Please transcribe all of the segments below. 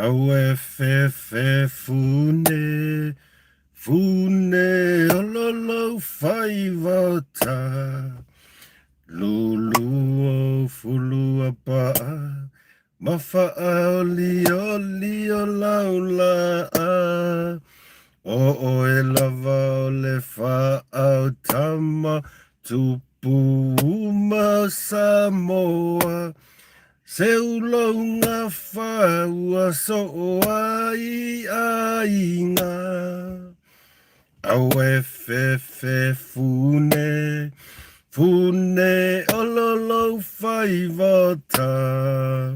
Aue fefe fune, fune ololou faiva ta. Lulu o fulua pa'a, ma fa'aolioli o laula'a. O oe lava o le fa'autama, tupu uma o Samoa. Se ulouga fa ua soo ai aiga. Aue fefe fune, fune ololou faiva ta.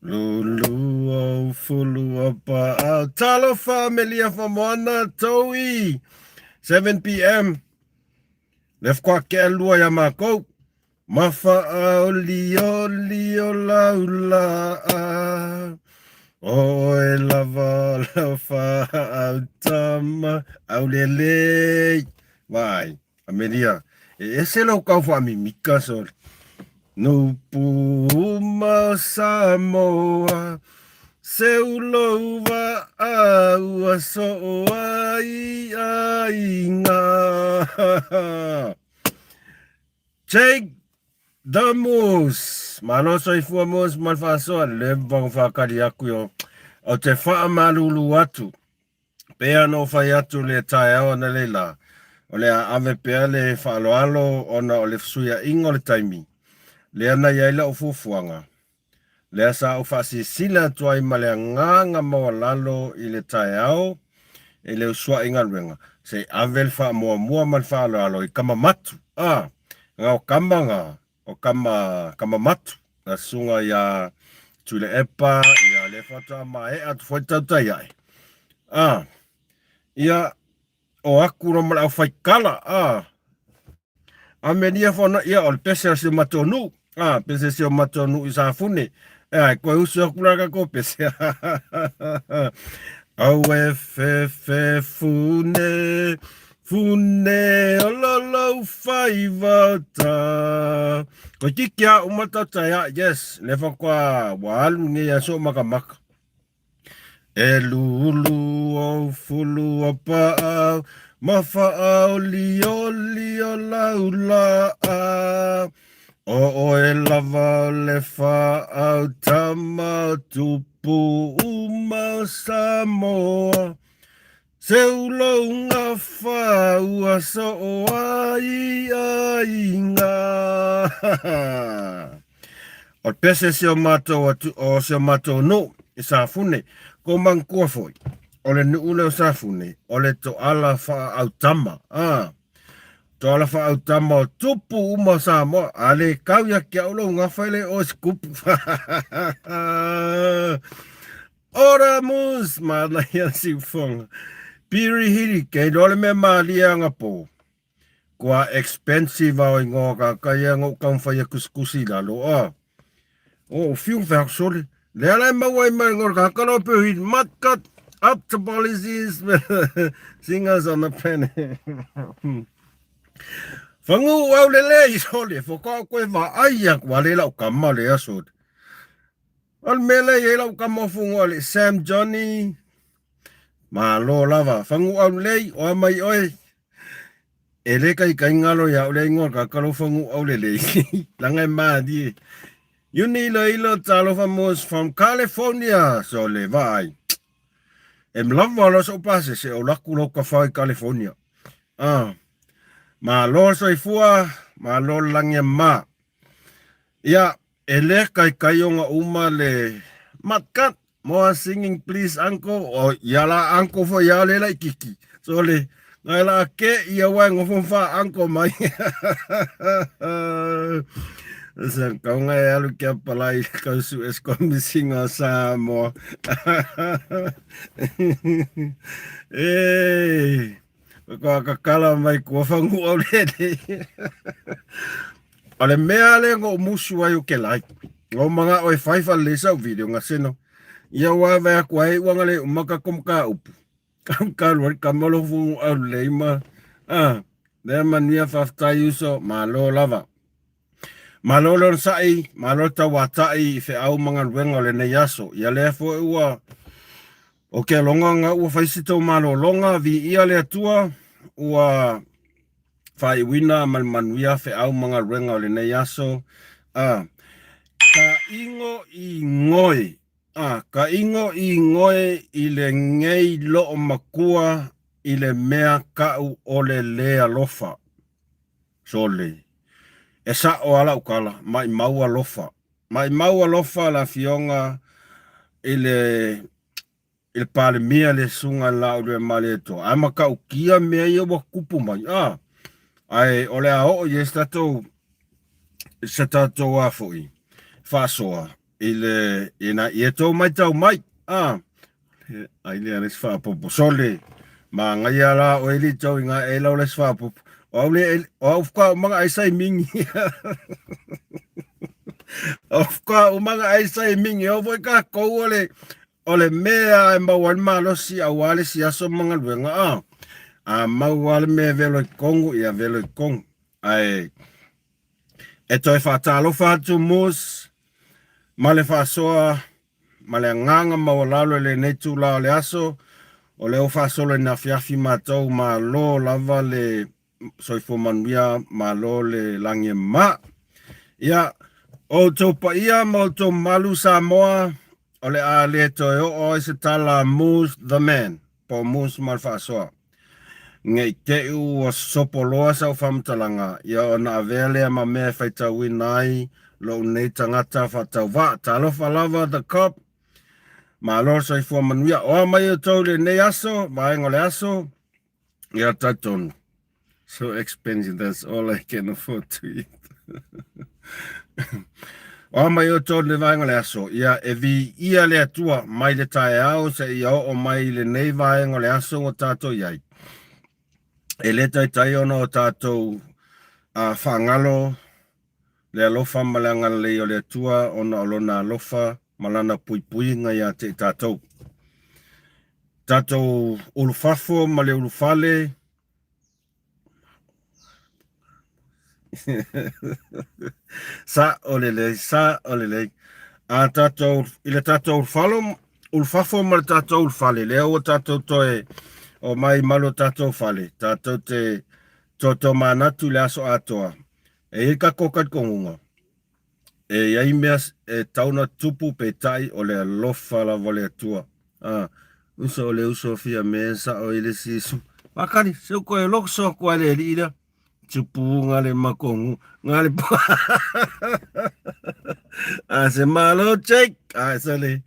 Lulu o fulu o pa'a. Talofa Melia Famoana Toi 7 pm. Le kwa ke lua ya makou. Ma fa'aolioli o laula'a, O oe lava o lau fa'aautama, Aulelei! Vaai, Amelia, e ese lou kau fa'amimika sole. Nupu uma o Samoa, Seu lou va'a ua so'o ai aiga. Jake the Moose. Malo soifua Moose ma le faasoa leva ona faakali aku i o te faamalulu atu. Pea na ou fai atu le taeao ana lei la, o le a ave pea le faaaloalo ona o le fesuiaiga o le taimi, lea na i ai lau fuafuaga. Lea sa ou faasilasila atu ai ma le agaga maualalo i le taeao i le usuai galuega, se i ave le faamuamua ma le faaaloalo i kama matu, a, nga o kama nga, o kama, kama matu, na susuga ia Tuilaepa, ia lea faatoa maea atu foi le tautai ae, a, ia, o aku loa ma le aufaikala, a, Amelia fona ia o le pese o si o matou nuu. Ah, pese si o matou nuu i Safune. Ai, koe usu aku la ka ko pese. Au e fefe fune, fune o lolou faiva ta. Koe kiki a uma tata ya, yes, le fa kwa wa alu nei aso makamaka. E lulu ou fulu o paau, ma faaolioli o laulaa. O oe lava o le faautama o tupu uma o Samoa. Se ulouga fa ua soo ai aiga. O le pese si o matou atu, o si o matou nuu i Safune, ko manatua foi, o le nuu lea o Safune, o le toala faaautama, a, toala faaautama o tupu uma o Samoa, a le kau ia te au lou gafa e le o se kupu. Ora mus, manaia siufoga. Piri hiri, kei loa le mea malie anapo. Kua expensive ao ingoa ka kai ia ngou taumafai e kusikusi i lalo a. O fiu fe sole. Le ala e maua ai mai ngor ka kalo pe hi mat cut up to policies singers on the planet. Fangu au le le i sole fo ka koe va ai ia wa le lau kama le aso. O le mea lea e i ai lau kama o Fugoa le Sam Johnny. Malo lava. Fangu au lelei, o a mai oe. E le kaikai galo ia au le ingoa ka kalo fangu au lelei. Langa e malie. Uni ilo ilo talofa mos from California. So le vaai. E mlava lo so pase se o laku lo ka fai California. Ah. Malo soifua, malo langi ma. Ia, e le kaikai ona uma le Matkat, more singing please uncle. O ia la uncle fo ia le la kiki. So le ngai la ke ia wa ngo fo fa uncle mai. Sa kau ngai alu kia palai kau su es komisinga Samoa. E Ko ka kala mai kua whangu au le O le mea lea na ou musu ai o ke lai. Na ou manao e fai faalelei sau video nga seno. Ia ua ave aku ai ua ngale uma ka komo ka upu. Ka alu ai kama lo fungu au lelei ma ah lea manuia faafetai uso malo lava. Malo le onosai, malo le tauatai i feau ma galuega o lenei aso. Ia lea foi ua O ke aloga nga ua fai se tou malologa, viia le Atua, ua faaiuina ma le manuia feau ma galuega o lenei aso. A, ka igo i goe, a, ka igo i goe i lenei loo makua i le mea kaʻu o le le alofa. Sole, e sa'o a la'u tala, maʻimau alofa. Maʻimau alofa le Afioga i le i le Palemia le Susuga i le Laaulialemalietoa, ae matautia mea ia ua tutupu mai, a, ae o le a oo i ai se tatou se tatou a foi faasoa i le ina ia tou matau mai, a. Ai lea le isi faaopoopo. Sole, manaia la oe li tau i ngā e lau le isi faaopoopo. O au le, o au fuka umaga ai sai mingi. O fuka umaga ai sai mingi. O foi ka kou o le, o le mea e maua ai le malosi aua le isi aso ma galuega a. A maua le mea e velo i kongu, ia velo i kongu. Ae, e toe faatalofa atu Moose ma le faasoa Ma le agaga maualalo i lenei itula o le aso, o lea ua faasolo ina afiafi matou, malo lava le soifua manuia, malo le lagi e mama. Ia, o outou paia ma outou mamalu Samoa, o le a le toe oo ai se tala a Moose the Man, po o Moose ma le Faasoa. Ne i te i ua sopo loa sau faamatalaga, ia ona avea lea ma mea e faitauina ai lou nei tagata faatauvaa. Talofa lava The Cop, malo le soifua manuia. O a mai outou i lenei aso, vaega o le aso, ia talitonu. So expensive, that's all I can afford to eat. O a mai outou i lenei vaega o le aso, ia e viia le Atua mai le taeao seia oo mai i lenei vaega o le aso ua tatou i ai. E le taitai ona o tatou faagalo le alofa ma le agalelei o le Atua ona o lona alofa ma lana puipuiga ia te i tatou. Tatou ulufafo ma le ulufale, Sa'o lelei, sa'o lelei. A tatou, i le tatou ulufalo, ulufafo ma le tatou ulufale, lea ua tatou toe omai malu o tatou fale, tatou te totomanatu i le aso atoa. E i ai le tatou talitonuga, E i ai mea e tau na tupu peitai o le alofa lava o le Atua. A, uso o le uso fia me sa'o i le isi isu. Makani, se u koe loso aku ai le alii lea. Tupu nga le makongu, nga le A se malo Jake, a sa le.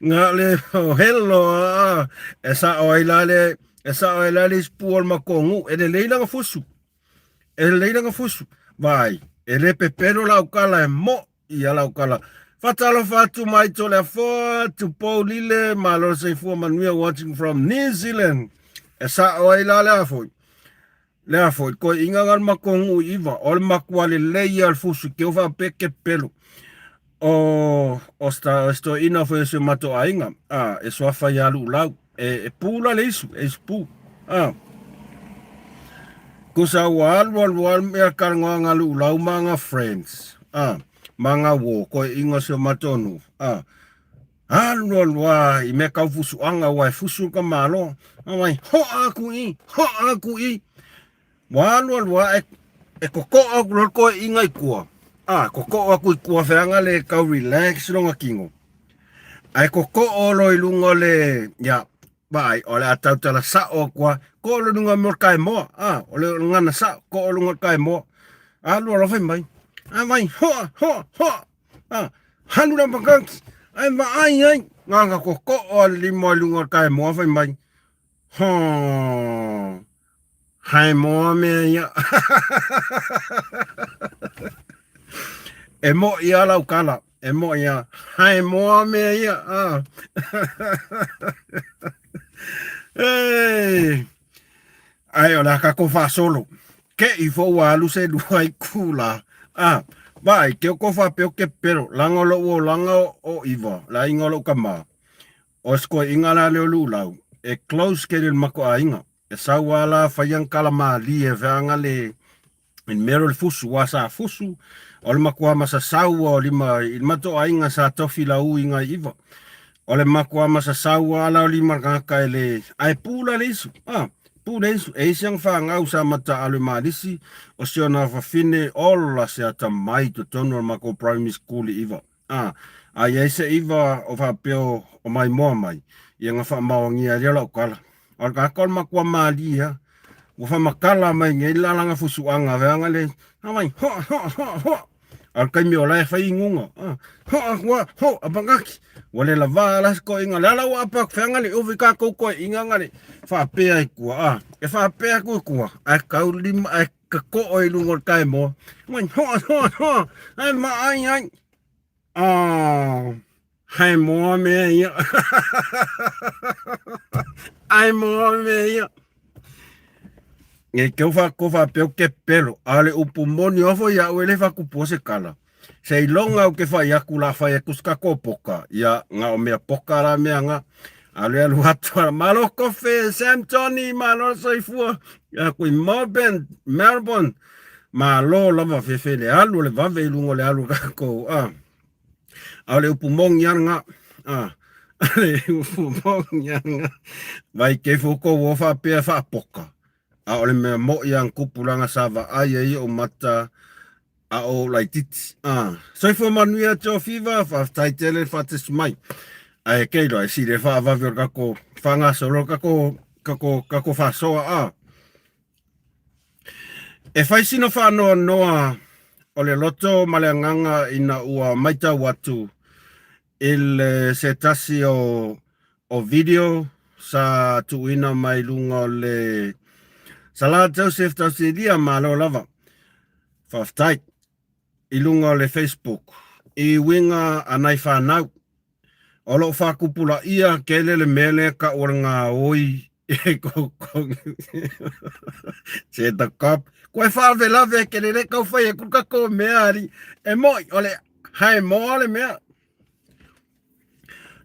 Nga le o hello a e sa'o ai la le e sa'o ai la le isi pu o le makongu e lelei lana fusu. E lelei lana fusu. Vaai, e le pepelo lau tala e mo ia lau tala. Faatalofa atu mai Toleafoa, Tupou Lile, malo le soifua manuia watching from New Zealand. E sa'o ai la le a foi. Le a foi, toeaiina na le matou nuu i iva, o le matua lelei ia o le fusu, te u faapea ke pepelo. O, o sta, o toeaina foi o si o matou aiga, a, e suafa ia Luulau. E, e pu la le isu, e isu pu. A. Kusa ua alu alu alu mea kalanoaga Luulau ma aga friends. A. Ma aga uo, toeaiina o si o matou nuu. A. Alu alu a i mea tau fusuaga aua e fusu le tamaloa. A mai, ho'a atu i i, ho'a atu i i. Ua alu alu a e, e koko'o atu loa le toeaiina i tua. A, koko'o atu i tua feaga le tau relax lona tino. Ae koko'o loa i luga o le, ia, vaai, o le a tautala sa'o atu a, ko'o loa i luga o le mea o le kaemoa, a, o le gagana sa'o, ko'o i luga o le kaemoa. Alu alu a fai mai, a vai, ho'a, ho'a, ho'a, a, halu la makaki, ae vaai ai, na ona koko'o a le lima i luga o le kaemoa fai mai, hō. Hae moa mea ia. E moʻi a lau kala. E moʻi a. Hae moa mea ia. Ah. Hey. Ae o le a tatou faasolo. Ke i fo ua alu se lua i kula. Ah. Vaai, ke o ko faapea o ke pepelo. Laga o lou olaga o iva. Le aiga o lou tama. O se koeʻiga la lea o Luulau, e close kele i le matou aiga. E sau a la fai ana tala malie e feaga le i le mea lea o le fusu, aua sa fusu, o le matua masasau o lima i le matou aiga sa tofi lau i ngai iva. O le makuā masasau a ala o lima gaka e le ae pu la le isu. Ah, pu le isu. E isi ang whangau sa mata alu malisi o si ona whawhine ola se ata mai totonu o mako primary school i iwa. Ah, a ia se iwa o whapeo o mai moa mai. Ia nga whaamaoangia lea lau kala. O le gaka o le makua malia. Ua whamakala mai ngei la langa fusuanga veanga le. Ha mai, ho, ho, ho, ho. A le taimi o la e fai inguga. Ah, ho, ua, ho, apangaki. Ua le lavā la se koiga. Le ala ua apa feanga le ovi kākou koiga nga le faapea i kua. Ah, e faapea ku i kua. Ae kau lima, ae kako'o i luga o le taemoa. Mai, ho, ho, ho, ai ma ai ai. Ah, hai moa mea ia. Ai moa mea ia. Nge keu wha ko wha peo ke pelo. A le upu moni ofo ia ue le whakupu o se kala. Se i longa au ke whai aku la whai aku ska ko poka. Ia nga o mea poka la mea nga. A le alu atu ala. Malo kofe, Sam Johnny, malo soifua. Ia kui Melbourne, Melbourne. Malo lava fefe le alu o le vave i lunga o le alu kakou. A, a o le upu mongi ana nga. A, a le upu mongi ana nga. Vai ke foko wo whapea whaapoka. A o le mea mo i ang kupulanga sa vaai ai o mata a o laititi. A, soifua manuia te o fiva, whaatai tele whaatesu mai. Ae kei loa, e sile whaavavi o le kako whangasolo, kako, kako, kako whasoa a. E fai sina faanoanoa o le loto ma le agaga ina ua matau atu i le se tasi o o video sa tuuina mai luga o le Sala Joseph Tausilia malo lava. Faafetai i luga o le Facebook i uiga a nai whanau. O loo whakupulaia kele le mea lea ka o le ngaoi e Se the cop. Koe whawelave ke le kau whai e kuka ko mea ari. E moi, o le hae moa le mea.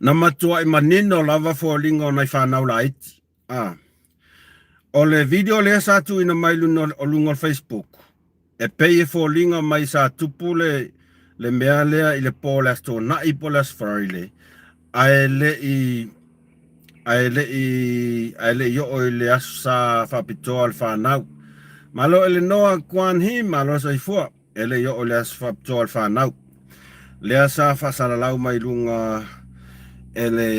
Na matua i manino lava foliga o nai whanau laiti. Ah. O le video lea sa tuuina mai luna o luga o le Facebook, e pei e foliga mai sa tupu le le mea lea i le po o le Aso Toonai po o le Aso Faraile, ae le i ae le i ae le i oo i le aso sa faapitoa o le whanau. Malo Elenoa Kuan Hi, malo soifua. E le i oo i le aso faapitoa o le whanau. Lea sa faasalalau mai luga e le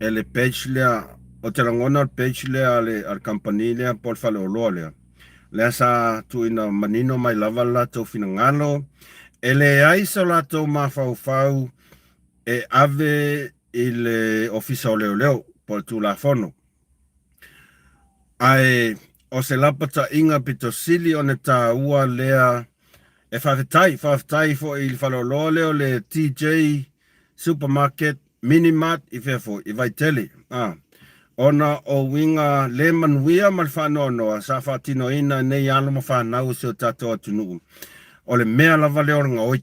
e le page lea o te lagona o le page lea a le a le company lea po o le faleoloa lea. Lea sa tuuina manino mai lava le latou finagalo e leai so latou mafaufau e ave i le Ofisa o Leoleo po o le Tulafono. Ae o se lapataiga pito sili ona taua lea e faafetai, faafetai foi i le faleoloa lea o le TJ Supermarket Mini Mart i fea foi, i Vaitele. A, ona o uiga le manuia ma le faanoanoa sa faatinoina e nei alo ma fanau o si o tatou atunuu, o le mea lava lea o le gaoi.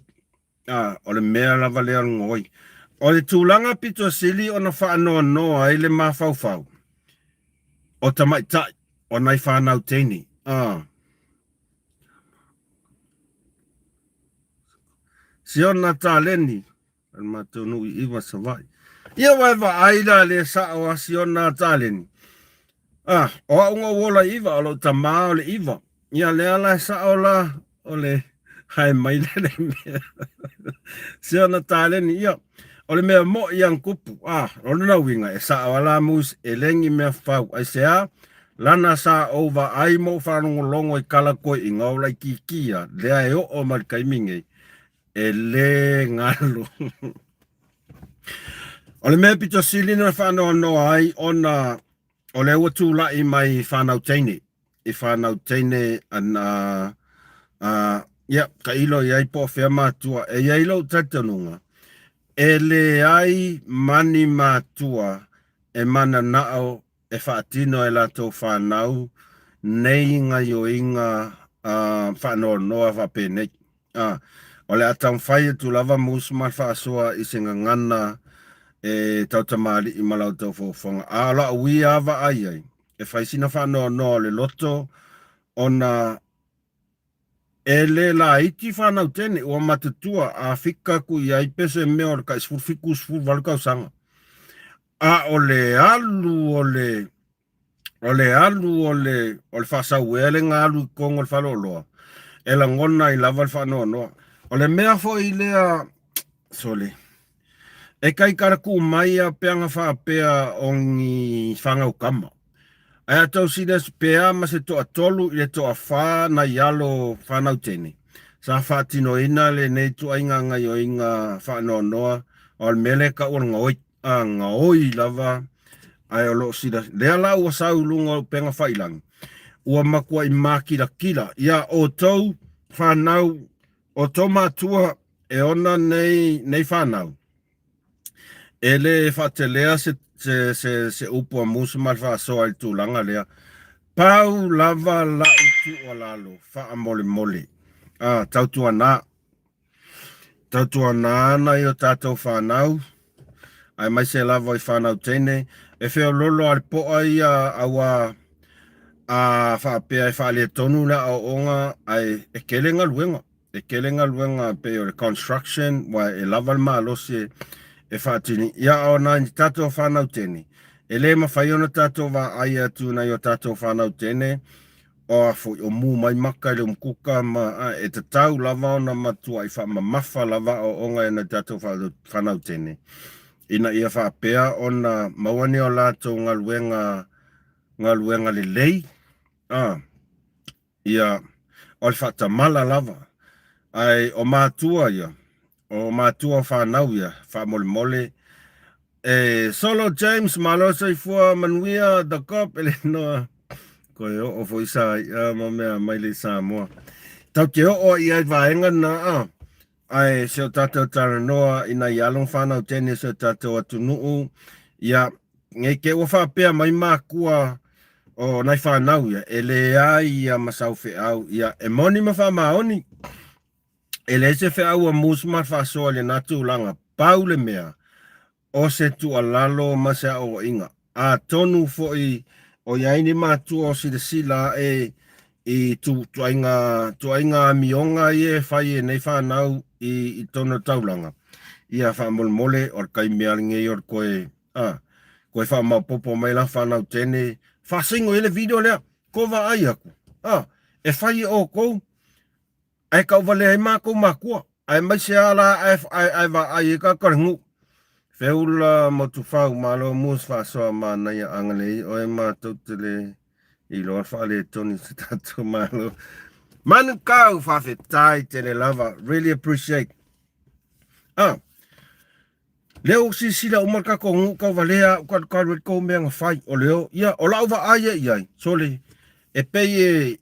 A, o le mea lava lea o le gaoi. O le tulaga pito sili ona faanoanoa ai le mafaufau o tamaitai o nai fanau teine. A. Siona taleni a le matou nuu i Iva Savaii. Ia ua e vaai la le sao a Siona taleni. A, o au na ou ola i Iva, o lou tamā o le Iva. Ia lea la e sao la o le hae mai le le mea. Siona taleni, ia, o le mea mo'i ang kupu. A, o lona uiga e sao a la mus e lengi mea fau. Aisea, lana sa ou vaai ma ou faalogologo i kala koiʻiga o Laikikia, lea e oo mai le taimi nei, e lē galo. O le mea pito sili na faanoanoa ai ona o lea ua tulaʻi mai whanau teine, i whanau teine ana ia, ka ilo i ai po o fea matua, e i ai lou talitonuga, e leai mani matua e mananao e faatino e latou whanau nei gaioiga faanoanoa faapenei. A, o le a taumafai atu lava Moose ma le faasoa i se gagana e tautamalii ma la outou fofoga. A o lau ia a vaai ai, e fai sina faanoanoa o le loto ona e le laiti whanau tene, ua matutua a fika ku i ai pe se mea o le kai 17, 18 tausaga. A o le alu o le o le alu o le o le faasauea le galu i totonu o le faleoloa, e lagona ai lava le faanoanoa. O le mea foi lea, sole, e taitala tuu mai a pe ana faapea o ni fanau tama. Ae a tau silasila pe a ma se toatolu i le toafa nai alo fanau teine sa faatinoina lenei ituaiga gaioiga faanoanoa, o le mea lea e tau o le gaoi, a gaoi lava ae o lo o sila lea la ua sau i luga o upega failagi ua matuai makilatila ia outou fanau outou matua e ona nei nei fanau E le faatelea se, se, se, se upu a Musa ma le faasoa i le tulaga lea. Pau lava lau tuualalo faamolemole. Ah, tautuana. Tautuana nai o tatou fanau, aemaise lava i fanau teine, e feololo a le poa ia auā a faapea e faaletonu le aoaoga ae e tele galuega. E tele galuega pei o le construction ua e lava le malosi e faatini ia a o nai tatou fanau teine e le mafai ona tatou vaai atu nai o tatou fanau teine o a foi o mu mai maka i le umukuka ma a e tatau lava ona matuai faamamafa lava aoaoga e nai tatou fanau teine ina ia faapea ona maua ni o latou galuega galuega lelei a Ia, o le faatamala lava. Ae o matua ia, o matua o fanau ia, faamolemole. E Solo James, malo soifua manuia, the cop, Eleanor. Koe oo foi sa ia ma mea mai le Samoa. Tau te oo i ai vaega na a. Ae se o tatou talanoa i nai alo ma fanau teine o si o tatou atunuu, ia, nei te ua faapea mai makua o nai fanau ia, e leai ia ma sau feau, ia, e moni ma faamaoni, e leai se feau a Musa ma faasoa i lena tulaga, pau le mea, o se tuualalo ma se aoaiga. Atonu foi o i ai ni matua o silasila ae i tuaiga, tuaiga amioga ia e fai e nei fanau i, i totonu o le taulaga. Ia faamolemole o le taimi lava lenei o le toe, a, toe faamaopoopo mai la fanau teine, faasino i ai le video lea, ko vaai atu, a, e fai e outou Ae tauvalea ai matou matua, aemaise a la ae, ae, ae vaai ai tagata o le nuu. Feula Motufau, malo mus faasoa manaia agalelei oe matou te le iloa le faaletonu i se tatou malo. Manukau, faafetai tele lava, really appreciate. Ah, lea ua silasila uma le tatou nuu tauvalea au kalukalu ai le tou mea na fai, o le o, ia, o lau vaai e i ai, sole, e pei e,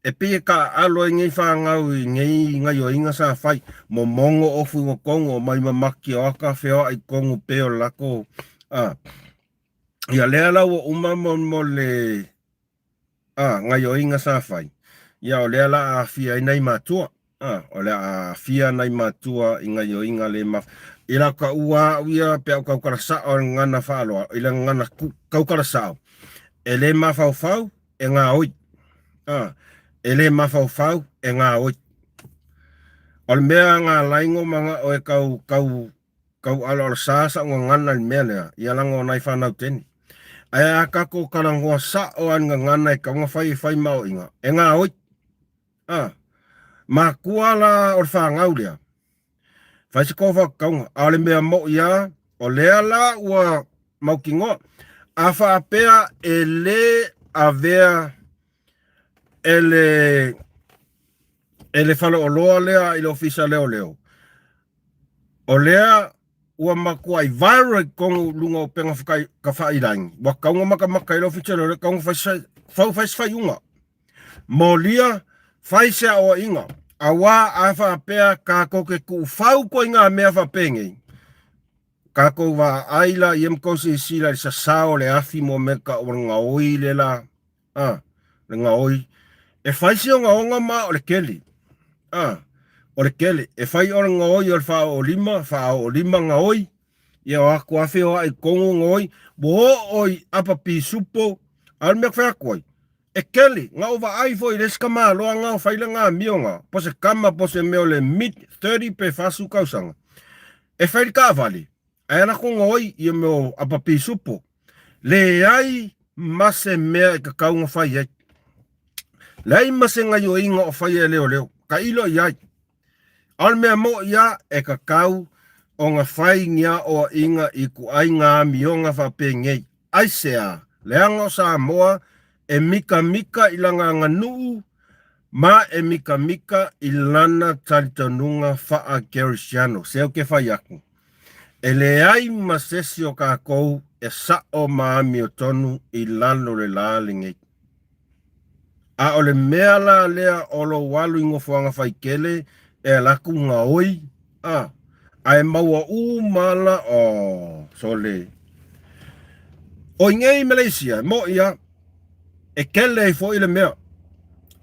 E pei e taaalo ai nei fanau i nei gaioiga sa fai, momono ofu i totonu, omai mamaki o aka feoai i totonu pei o le latou a. Ia lea la ua uma mo, mo le a, gaioiga sa fai, ia o lea la a aafia ai nai matua. A, o le a aafia nai matua i gaioiga le maf... I lau taua au ia pe a ou tautala sao i le gagana faaaloalo, i le gagana tautala sao, e le mafaufau, e gaoi. A, e le mafaufau, e gaoi. O le mea na ala ai ona manao e tau, tau, tau aloalosā sa'u gagana i le mea lea, ia leaga o nai fanau teine. Ae a tatou talanoa sa'o lava i le gagana e tatau ona fai e fai ma aoaiga, e gaoi. A, makua la o le fanau lea, fai se tou faatatauga, a o le mea mo'i lava, o lea la ua mautinoa, a faapea e lē avea e le e le faleoloa lea i le ofisa leoleo, o lea ua matuai viral i totonu i luga o upega tafailagi, ua tatau ona matamata ai le ofisa leoleo, tatau ona fai se fai se faaiuga. Molia, fai se aoaiga, auā a faapea tatou te tuufau ituaiga mea faapenei, tatou vaai laia ma tou silasila i le sasao o le afi mo mea tau o le gaoi le la, a, le gaoi. E fai se ogaoga ma o le tele, a, o le tele. E fai o le gaoi o le faaoolima, faaoolima gaoi, ia o atu lava feoai i totonu gaoi, ua oo i apa pisupo, a o le mea ou te fai atu ai, E kele, na ou vaai foi i le isi tamaloa na o fai lana amioga, po se tama po se mea o le mid 30 pe 40 tausaga, e fai le taavale. Ae ala ko gaoi ia mea o apa pisupo. Leai ma se mea e tatau ona fai ai. Leai ma se gaioiga o faia e leoleo. Tailo i ai. A o le mea moʻi a e tatau ona fai ni aoaiga i ituaiga amioga faapenei. Aisea? Leaga o Samoa e mikamika i lana aganuu ma e mikamika i lana talitonuga faa-Kerisiano. Se ou te fai atu, e leai ma sesi o kakou e sa'o ma amiotonu i lalo o le la lenei. A o le mea la lea o lou alu i nofoaga faitele e ala atu gaoi, a, ae maua uma la, oh, sole. O i nei Malaysia, e moʻi a, e kele ai foi le mea.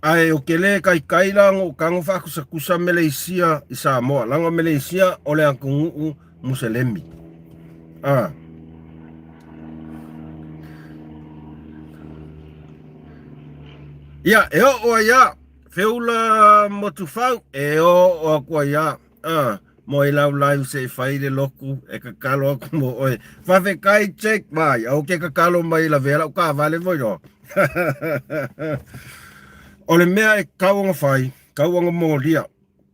Ae o ke lē kaikai la ona ou tago faakusakusa Malaysia i Samoa, leaga o Malaysia o le atunuu Muselemi. A. Ia, e oo ai a, Feula Motufau, e oo aku ai a, a, mo i lau live se i fai le loku, e kakalo aku mo oe. Whawhekai check mai, au ke kakalo mai la vea lau kaavale voi loa. O le mea e kau ona fai, kau ona molia,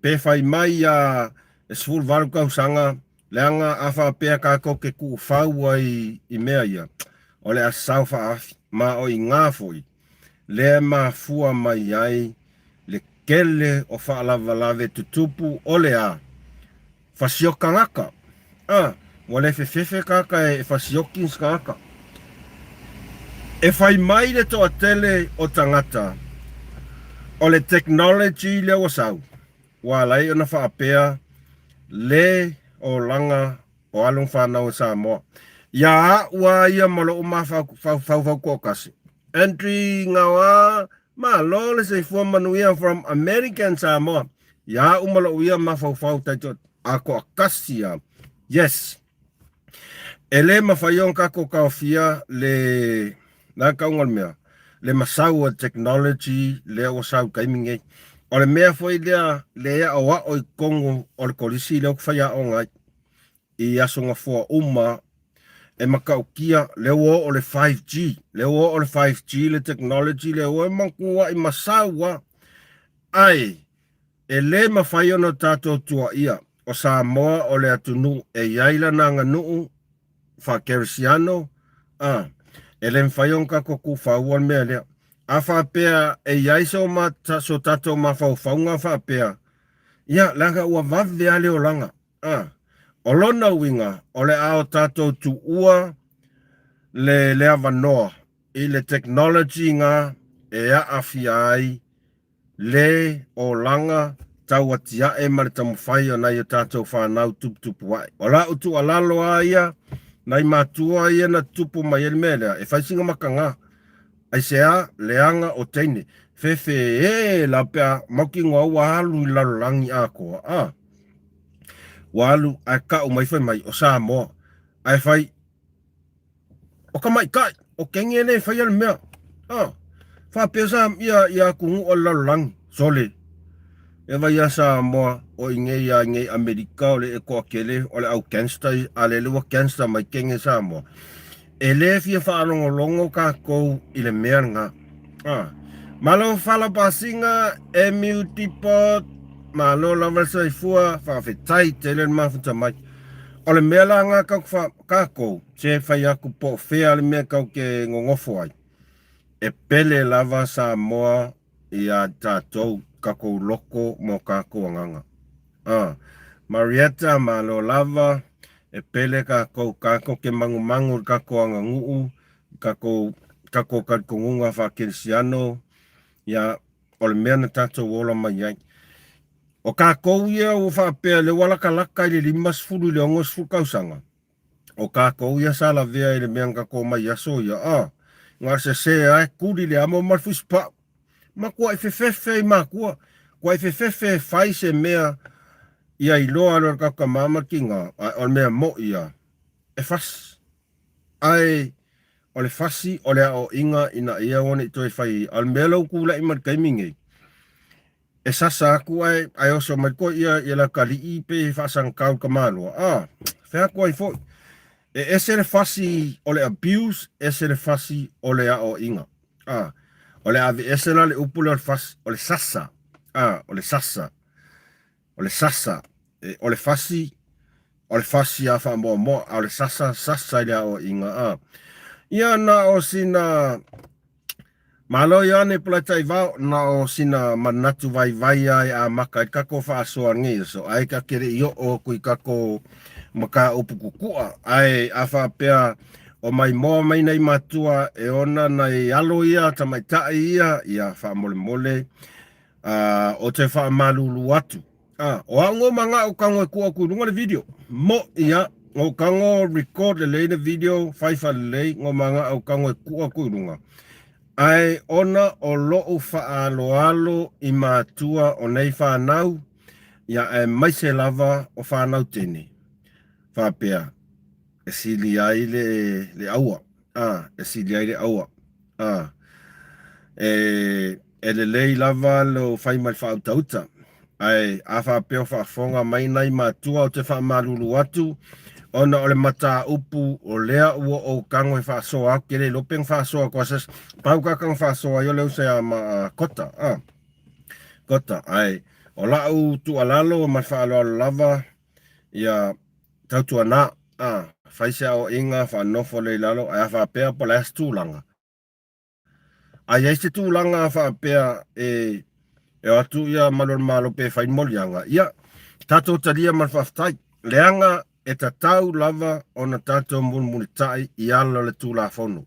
pe fai mai a e 18 tausaga, leaga a faapea kakou ke tuufau ai i mea ia, o le a sao faaafi, ma o iga foi, lea e mafua mai ai le tele o faalavelave tutupu o le a fasioki tagata. A, ua le fefefe tagata e fasioki se tagata. E fai mai le toatele o tagata, o le technology lea ua sau, ua ala ai ona faapea le olaga o alo ma fanau a Samoa. Ia a'u a ia ma lo'u mafaufau toatasi. Entry Ngaoa, Malo le soifua manuia from American Samoa. Ia a'u ma lo'u ia mafaufau taitoa a toatasi a. Yes. E le mafai ona tatou taofia le na tauga o le mea le masau o le technology lea ua sau i taimi nei. O le mea foi lea le aoao i totonu o le kolisi lea ou te faiaoga ai i aso gafoa uma e matautia lea ua oo le 5G, lea ua oo le 5G le technology lea ua matuai masau lava. Ae e le mafai ona tatou tuuaia o Samoa o le atunuu e i ai lana aganuu faakerisiano, a, e le mafai ona tatou tuufaua le mea lea. A faapea e i ai so, ma, so tatou mafaufauga faapea, ia, leaga ua vave lava le olaga. A, o lona uiga, o le a o tatou tuua le, le avanoa i le technology ga e aafia ai le olaga tau atiae ma le taumafai o nai o tatou fanau tuputupu ae. O la'u tuualalo a ia, nai matua ia na tutupu mai ai le mea lea, e fai sina makaga, aisea leaga o teine, fefe e la pe a mautinoa ua alu i le lalolagi atoa, a ua alu ae ka'u mai fai mai o Samoa, ae fai O tamaitai, o kenge le faia le mea. A, faapea sa ia, ia atunuu o le lalolagi, sole. E vai ia Samoa, o inei a inei Amerika o le e toatele o le au gangster, a lele ua gangster mai kenge Samoa. E le fia faalogologo kakou i le mea lena. A, malo fala pasiga, MU Depot, malo lava le soifua, faafetai tele le mafuta mai. O le mea la nga kau fa, kakou, Se fai aku po o fea le mea kau ke gogofo ai. E pele lava Samoa ia tatou, kakou loko mo kakou agaga. A, Marietta, malo lava, e pele kakou, kakou ke magumagu i le kakou aganuu, kakou, kakou talitonuga faakerisiano, ia, o le mea na tatou ola mai ai. O kakou ia ua faapea le ua lakalaka i le 50 i le 60 tausaga, O kakou ia sa lavea i le mea na kakou mai i aso ia, a, na sese a e kuli le amo ma le fusipau. Matuai fefefe i makua, tuai fefefe e fai se mea ia iloa loa e le kakou tama ma le tiga, ae o le mea moi ia, e fasi. Ae o le fasi o le aoaiga ina ia aua ne i toe fai ai. A o le mea lea ua tulai mai i le taimi nei, E sasa atu ae, ae oso mai koe ia, ia la kalii pe faasagatau i ka maloa. A, fea atu ai foi. E ese le fasi o le abuse, ese le fasi o le aoaiga. A, o le aveese la le upu lea o le fasi, o le sasa. A, o le sasa. O le sasa. E, o le fasi, o le fasi a faamoamoa, a o le sasa, sasa i le aoaiga. A, ia na o sina Malo Ioane Polataivao, na o sina manatu vaivai a e amaka ai kako faasoa nei aso, ae ka ke le i oo aku i kako mataupu kukua, ae a faapea o maimoa mai nei matua e ona nai alo ia, tamaitai ia, ia faamolemole, a o te faamalulu atu. A, o au ngo manga'o kago e kua aku i luga le video. Mo ia, ngo kago record lelei le video, fai faalelei, ngo manga'o kago e kua aku i luga. Ae ona o lo'u faaaloalo i matua o nei whanau, ia aemaise lava o whanau tene. Faapea, e sili ai le, le aua. A, e sili ai le aua. A, e, e lelei lava lou fai ma le faautauta. Ae a faapea o faafofoga mai nai matua ou te faamalulu atu, ona o le mataupu o lea ua ou tago e faasoa atu, ke le iloa pe na faasoa atu asa, pau ka tago faasoa ai o le uso ia ma Kota, a, Kota. Ae o lau tuualalo ma le faaaloalo lava, ia tautuana, a, fai se aoaiga, faanofo lea i lalo, ae a faapea po o le a se tulaga, a i ai se tulaga a faapea e e o atu ia malu o le Malo pe fai ni moliaga, ia, tatou talia ma le faafetai, leaga e tatau lava ona tatou mulimulitai i ala o le Tulafono.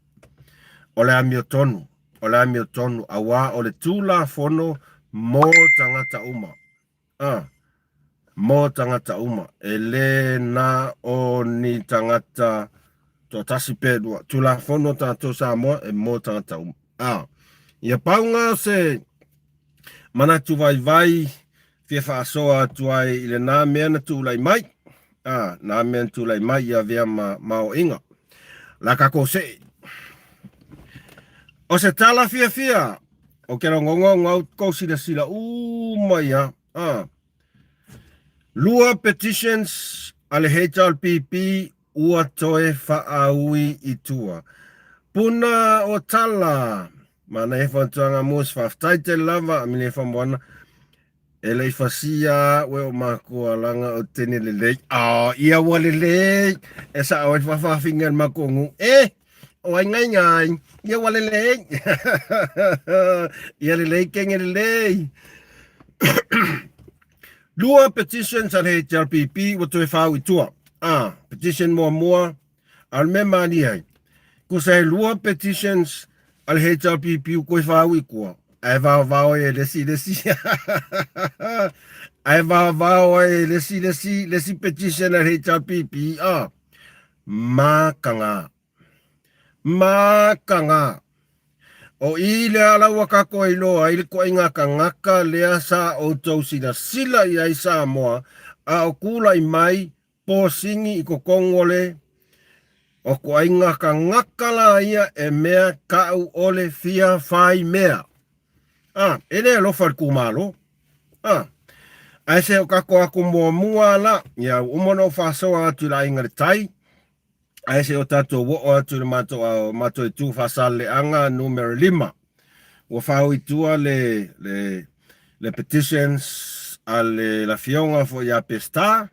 O le amiotonu, o le amiotonu, auā o le Tulafono mo tagata uma. A, mo tagata uma, e le na o ni tagata toatasi pe lua. Tulafono tatou Samoa e mo tagata uma. A, ia pau nga se manatu vaivai fia faasoa atu ai i lena mea na tulai mai. A, na mea na tulai mai ia avea ma maoaiga. La kakou see. O se tala fiafia, o ke logoga o ngau kou silasila uma ia. A, lua petitions a le HRPP ua toe faaui i tua. Puna o tala, manaia fautuaga Moose, faafetai tele lava, Amine Famoana. E le i fasia a'u e o makua laga o tene lelei. Oh, ia ua lelei. E sa'o ai le faafaafine a le matou nuu. E! O ai ngai ngai. Ia ua lelei. Ia lelei kenge lelei. Lua petitions a le HRPP ua toe fau i tua. Ah, petition muamua, A o le mea malie ai, kusa e lua petitions a le HRPP u koe whāu i kua, ae vaovao ai e lesi lesi ae vaovao ai e lesi lesi lesi petition a le HRPP, a makanga makanga o i lea ala ua kako ai loa ai le koaiga kangaka lea sa outou silasila i ai Samoa a o kulaʻi mai Pōsini i totonu o le o koaiga kangaka la ia e mea kaʻu ʻole fia fai mea. A, e le alofa i le kūmālō. A, ae se o kako aku muamua la, ia ua uma ona ou faasoa atu i le aiga le tai, ae se o tatou oo atu i le matou ao, matou itu Faasaleleaga numera lima. Ua faaui tua le, le, le petitions a le Afioga foi ia Peseta,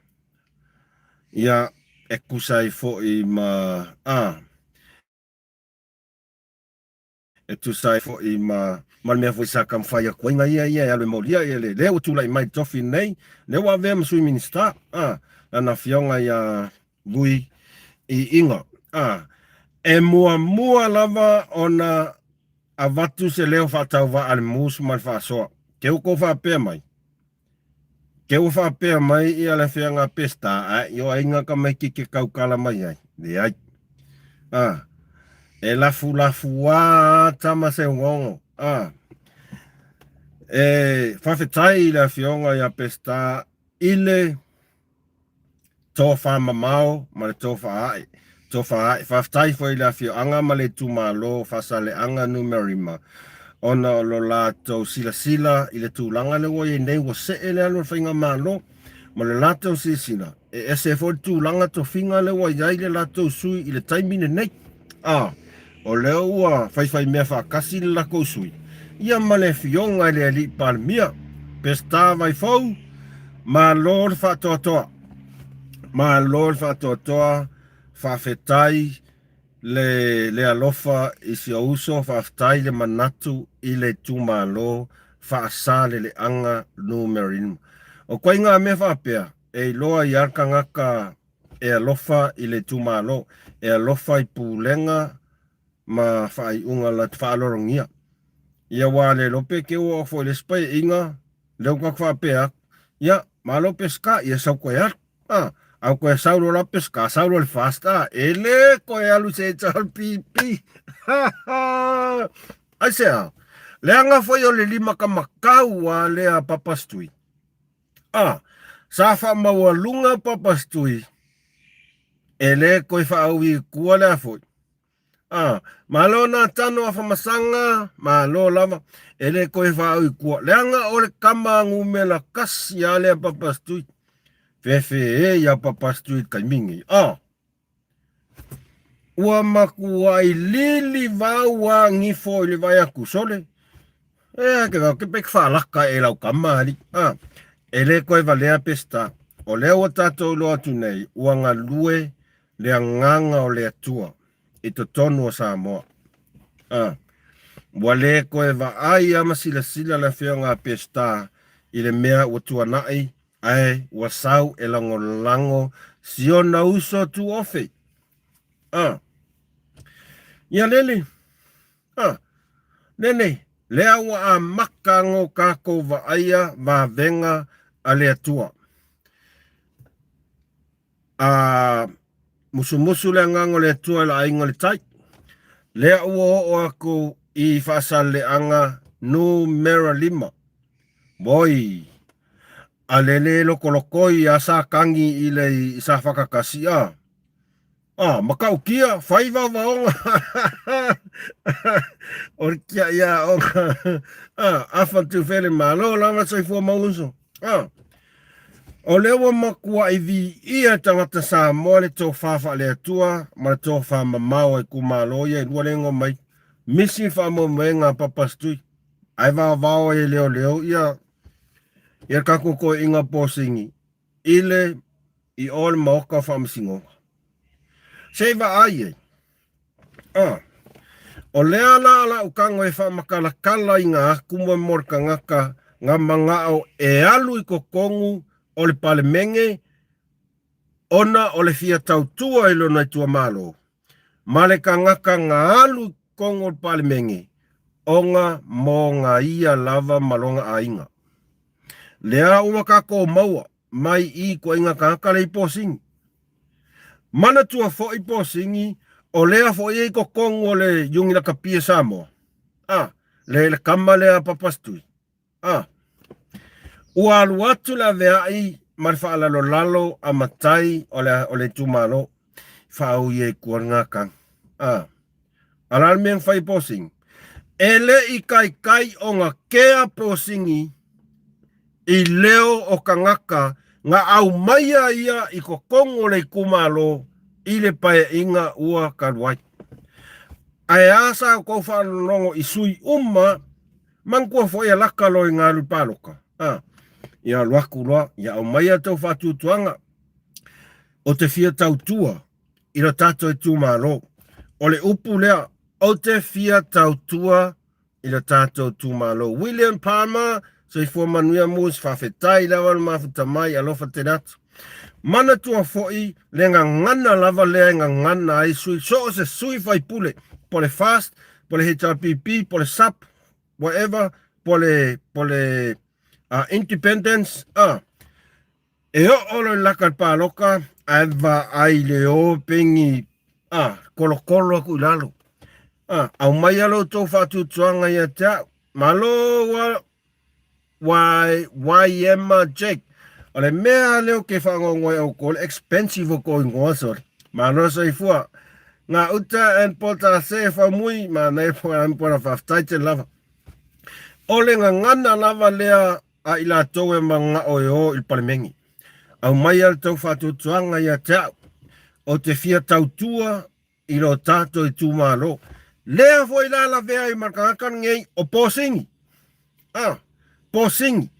Ia, e tusa ai foi ma, a, e tusa ai foi ma, ma le mea foi sa taumafai atu ai na ia ia e alu e molia ia le, lea ua tulai mai le tofi lenei, lea ua avea ma Sui Minisita, a, lana afioga ia Vui Iiga, a, e muamua lava ona avatu se leo faatauvaa a le Moose ma le Faasoa. Ke ua kou faapea mai, Ke ua faapea mai ia le afeaga a Peseta, ae i o aiga tamaiti ke taukala mai ai? Leai. A, e lafulafuā a tama seugaogo. A, e faafetai i le afioga ia Peseta i le Tofamamao ma le tofa ae. Tofa ae. Faafetai foi i le afioaga ma le itumalo o Faasaleleaga Numera 5 ona o lo latou silasila i le tulaga lea ua i ai nei, ua see le alu o le faigamalo. Ma le latou silasila, e ese foi le tulaga tofiga lea ua i ai le latou sui i le taimi lenei. A, o lea ua faifaimea faatasi le lakou sui, ia ma le Afioga i le Alii Palemia, Peseta Vaifou, malo le faatoatoa. Malo le faatoatoa, faafetai le le alofa i si ou uso, faafetai le manatu i le itumalo Faasaleleaga Numera 5. O koiga mea faapea, e iloa ai lava le tagata e alofa i le itumalo, e alofa i pulega ma faaiuga latou faaaloalogia. Ia aua le iloa pe te ua oo foi i le isi paeaiga lea ua tatou faapea atu, ia malo Peseta, ia sau toe alu. A, a ua toe sau loa la Peseta, sau loa i le FAST, a, e le toe alu i se HRPP. Aisea? Leaga foi o le limatamatau a lea Papastui. A, sa faamaualuga Papastui, e le toe faaui i tua lea foi. A, malo Natano Afamasaga, malo lava, e le toe faaui i tua. Leaga o le tama numera kasi a lea Papastui. Fefe e ia Papastui i le taimi nei. A, Ua matuai lili vau a gifo i le vaai atu, sole, e ke ke pe faalaka e lau tama alii. A, e le toe valea Peseta. O lea ua tatou iloa atu nei, ua galue le agaga o le Atua i totonu o Samoa. A, ua le toe vaai a ma silasila le afioga a Peseta i le mea ua tuanai ae ua sau e lagolago si ona uso tuofe. A. Ia lele. A. Lele, lea ua amata no tatou vaaia vavega a le Atua. A musumusu le agaga o le Atua i le aiga o le tai. Lea ua oo atu i Faasaleleaga numera 5. Moi, a le le lokolokoi a sa tagi i le i sa whakakasi a. A, matautia, fai vaovaoga. O le kia ia onga. A, afa tufele malo lava soifua mau uso. A, o lea ua matuai viia e tagata Samoa le tofa faale-Atua ma le tofa mamao a itumalo ia e lua le igoa mai. Misi faamoemoega a Papastui. Ae vaovao ai e leoleo ia ia le tatou toeaiga posini i le i o le maota o faamasinoga. Se i vaai ai. Ah, o lea la la ukago e faamakalatala atu mo mo le tagata nga manao e alu i totonu o le Palemene ona o le fia tautua i lona itumalo ma le tagata nga alu i totonu o le Palemene ona mo nga ia lava ma lona aiga. Lea ua tatou maua mai i ituaiga tagata lea i posini. Manatua foi posini o lea foi e i totonu o le Iuni Lakapi a Samoa. A, le le kama lea a Papastui. A, ua alu atu le aveai ma le faalalolalo a matai o le, o le itumalo. Faaui ai kua le gakagi. A, a la le mea na fai e posini? E le i kaikai ona kea posini i leo o tagata na aumaia ia i totonu o le itumalo i le paeaiga ua talu ai. Ae a sa outou faalogologo i sui uma manatua foi a laka loa i galu palota, a, ia alu atu loa, ia aumaia tou faatuatuaga o te fia tautua i lo tatou itumalo. O le upu lea, ou te fia tautua i lo tatou itumalo. William Palmer, soifua manuia Moose, faafetai lava le mafuta mai, alofa tele atu. Manatua foi le gagana lava lea e gagana ai sui, so o se sui faipule, po le FAST, po le HRPP, po le SUP, whatever, po le, po le Independence, e oo loa i le laka i le paloka, ae vaai i le o pegi, a, kolokolo atu i lalo. A, aumaia lo outou faatuatuaga ia te au. Malo ua Y YM Jake. O le mea lea ou te faanoanoa ai outou, le expensive o tou igoa sole. Malo soifua. Ngā uta and pota se faumui, manaia po an pona faafetai tele lava. O le gagana lava lea a i latou e manao e o i le Palemene. Aumaia le tou faatuatuaga ia te au. Ou te fia tautua i lo tatou itumalo. Lea foi la lavea ai ma le tagata lenei o Posini. Ah, Posini.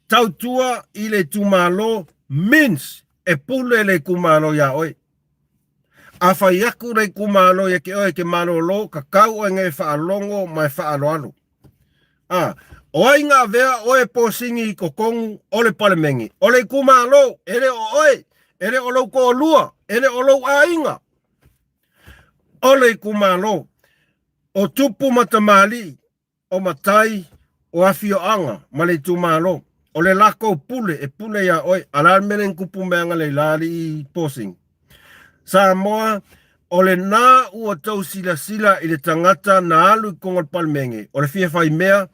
Tautua i le itumalo means e pule le itumalo iā oe. A fai aku le itumalo ia te oe e te malolo, tatau oe nei e faalogo ma e faaaloalo. A, o ai na avea oe posini i totonu o le Palemene? O le itumalo, e le o oe, e le o lou toalua, e le o lou aiga. O le itumalo, o tupu ma tamalii, o matai, o afioaga ma le itumalo. O le lakou pule e pule iā oe. A o le a le mea lea na tupu mai analeila alii posini? Samoa, o lena ua tou silasila i le tagata na alu i totonu o le Palemene, o le fia fai mea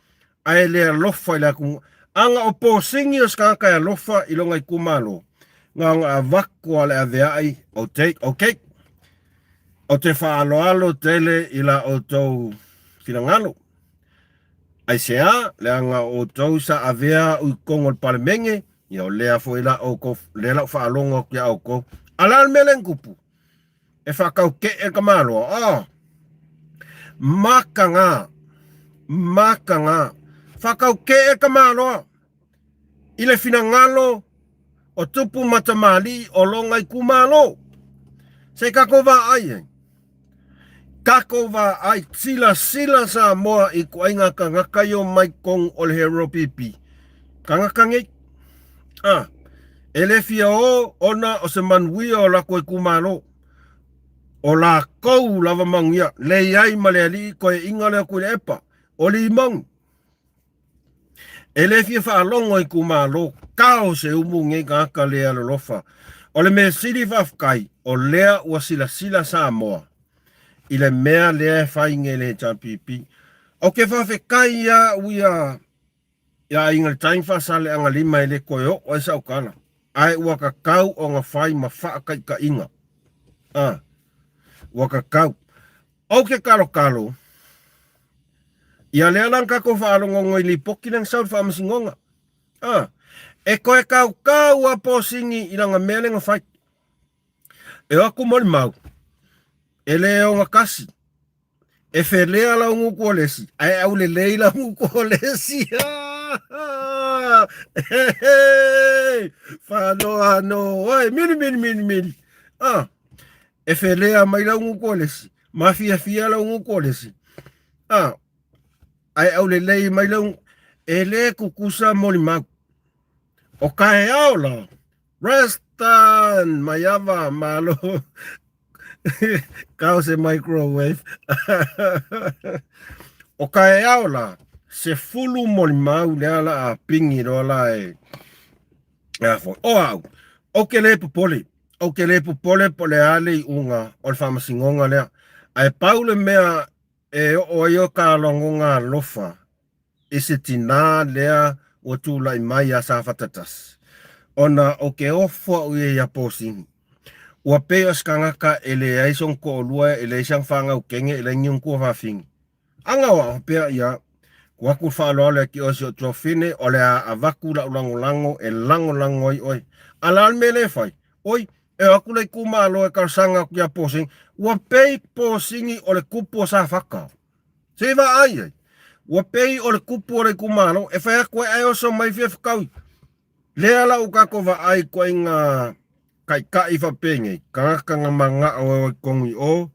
ae le alofa i le atunuu. Ana o posini o se tagata e alofa i lona itumalo, na ona avatu lava o le aveai, ok, ou te faaaloalo tele i la outou finagalo. Aisea? Leaga o outou sa avea au i totonu o le Palemene, ia o lea foi la outou, lea la ou faalogo atu ia outou. A o le a le mea lea na tupu? E faataute'e le tamaloa. Oh! Mataga, mataga. Faataute'e le tamaloa i le finagalo o tupu ma tamalii o lona itumalo. Se i tatou vaai ai. Tatou vaai, silasila Samoa i ituaiga tagata ia omai totonu o le HRPP. Tagata nei. Ah, e le fia o ona o se manuia o latou itumalo. O lakou lava manuia, leai ma le alii toeaiina lea o Tuilaepa, o Limoni. E le fia faalogo i itumalo, kao se umu nei tagata le alolofa. O le mea sili faafetai, o lea ua silasila Samoa i le mea lea e fai nei le HRPP. Ou te faafetai ia au ia ia Aiga i le Tai ma Faasaleleaga 5 e le toe oo ai sau tala, ae ua tatau ona fai ma faataitaiga. A, ua tatau. Ou te kalokalo, ia lea la na tatou faalogogo i lipoti lea na sau i le faamasinoga. A, e toe tautau a Posini i lana mea lea na fai. E o atu molimau, e le ogatasi, e felea lau gutu o le isi, ae aulelei lau gutu o le isi. Fanoa no oe, mili mili mili mili. Ah, e felea mai lau gutu o le isi, mafiafia lau gutu o le isi. Ah, ae aulelei mai lau, e le tutusa molimau. O taeao la, Reston Maiava malo kau se microwave. O taeao la, 10 molimau lea la a pingi loa la e a foi. O au, ou te le popole, ou te le popole po o le a le iuga o le faamasinoga lea. Ae pau le mea e oo ai o ta lagona alofa i se tinā lea ua tulai mai iā Safata 1, ona o ke ofo aʻu ia iā Posini. Ua pei o se tagata e leai sona toʻalua, e leai sana fanau kene, e leai ni ona tuafafine. Aga o aʻu faapea ia, tuu atu le faaaloalo ia te oe si ou tuafafine, o le a avatu lau lagolago e lagolago ai oe. A o le a le mea lea e fai? Oi, e o atu le itumalo e talosaga atu iā Posini, ua pei Posini o le tupu o Safata. Se i vaai ai. Ua pei o le kupu o le itumalo e fai atu ai ae oso mai fia fetaui. Lea la ua tatou vaai ituaiga taitai faapenei, tagata na manao e o i totonu i o,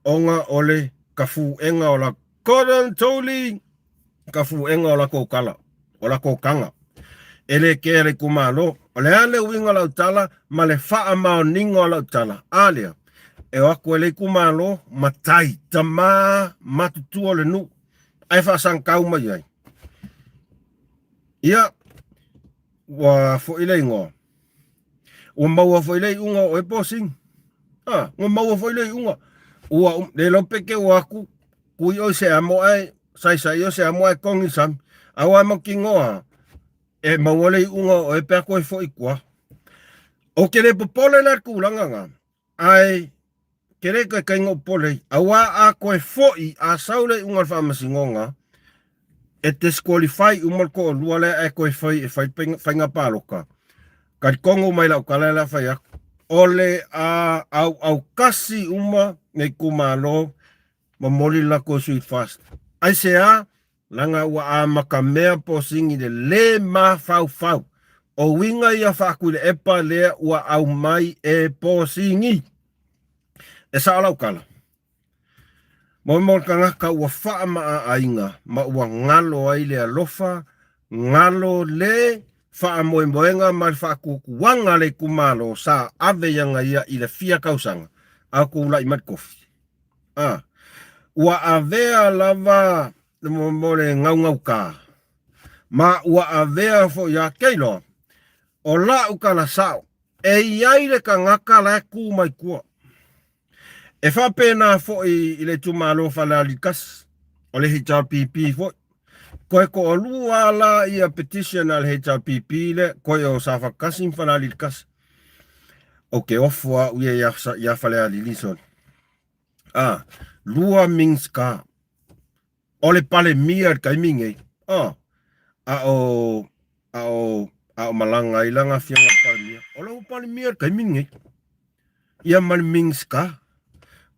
ona o le tafuega o la Gordon Tolley, tafuega o latou tala, o latou taga. E le kea le itumalo. O le a le uiga o lau tala ma le faamaoniga o lau tala? A lea, e o atu e le itumalo, matai, tama matutua o le nuu, ae faasagitau mai ai. Ia, ua foi le igoa. Ua maua foi le iuga o oe posini. Ah, ua maua foi le iuga. Ua le iloa pe te o atu kui oi se amo ae saisai o se amo ae kongi sami. Aua e mautinoa e maua le iuga o oe pe a toe foi i tua. Ou te le popole la i le tulaga na, ae ke le toe taiga popole ai. Aua a toe foi, a sau le iuga o le faamasinoga, e disqualify uma le toalua lea ae toe fai e fai faiga palota. Talitonu mai lau tala le a fai atu, o le a auaukasi uma le itumalo momoli le latou sweet fast. Aisea? Leaga ua amatamea posini le le mafaufau. O uiga ia faa-Tuilaepa lea ua aumai e posini. E sao lau tala? Mo le tagata ua faamaaaina ma ua galo ai le alofa, galo le faamoemoega ma le faatuatuaga a le itumalo sa ave i ana ia i le fia tausaga a o tulai mai le tofi. A ua avea lava mo le gaugauta ma ua avea foi ia Keylor, o la'u tala sa'o, e i ai le tagata la e tu mai tua. E faapena foi i le itumalo o Falealili 1, o le HRPP foi. Toe toalua la ia petition a le HRPP lea, koe o Safata 1 ma Falealili 1. Ou te ofo au ia ia Falealili sole. A, lua Minska. O le Palemia i le taimi nei. A, a o, a o, a o malaga ai lana afioga i le Palemia. O lau Palemia i le taimi nei. Ia ma le Minska.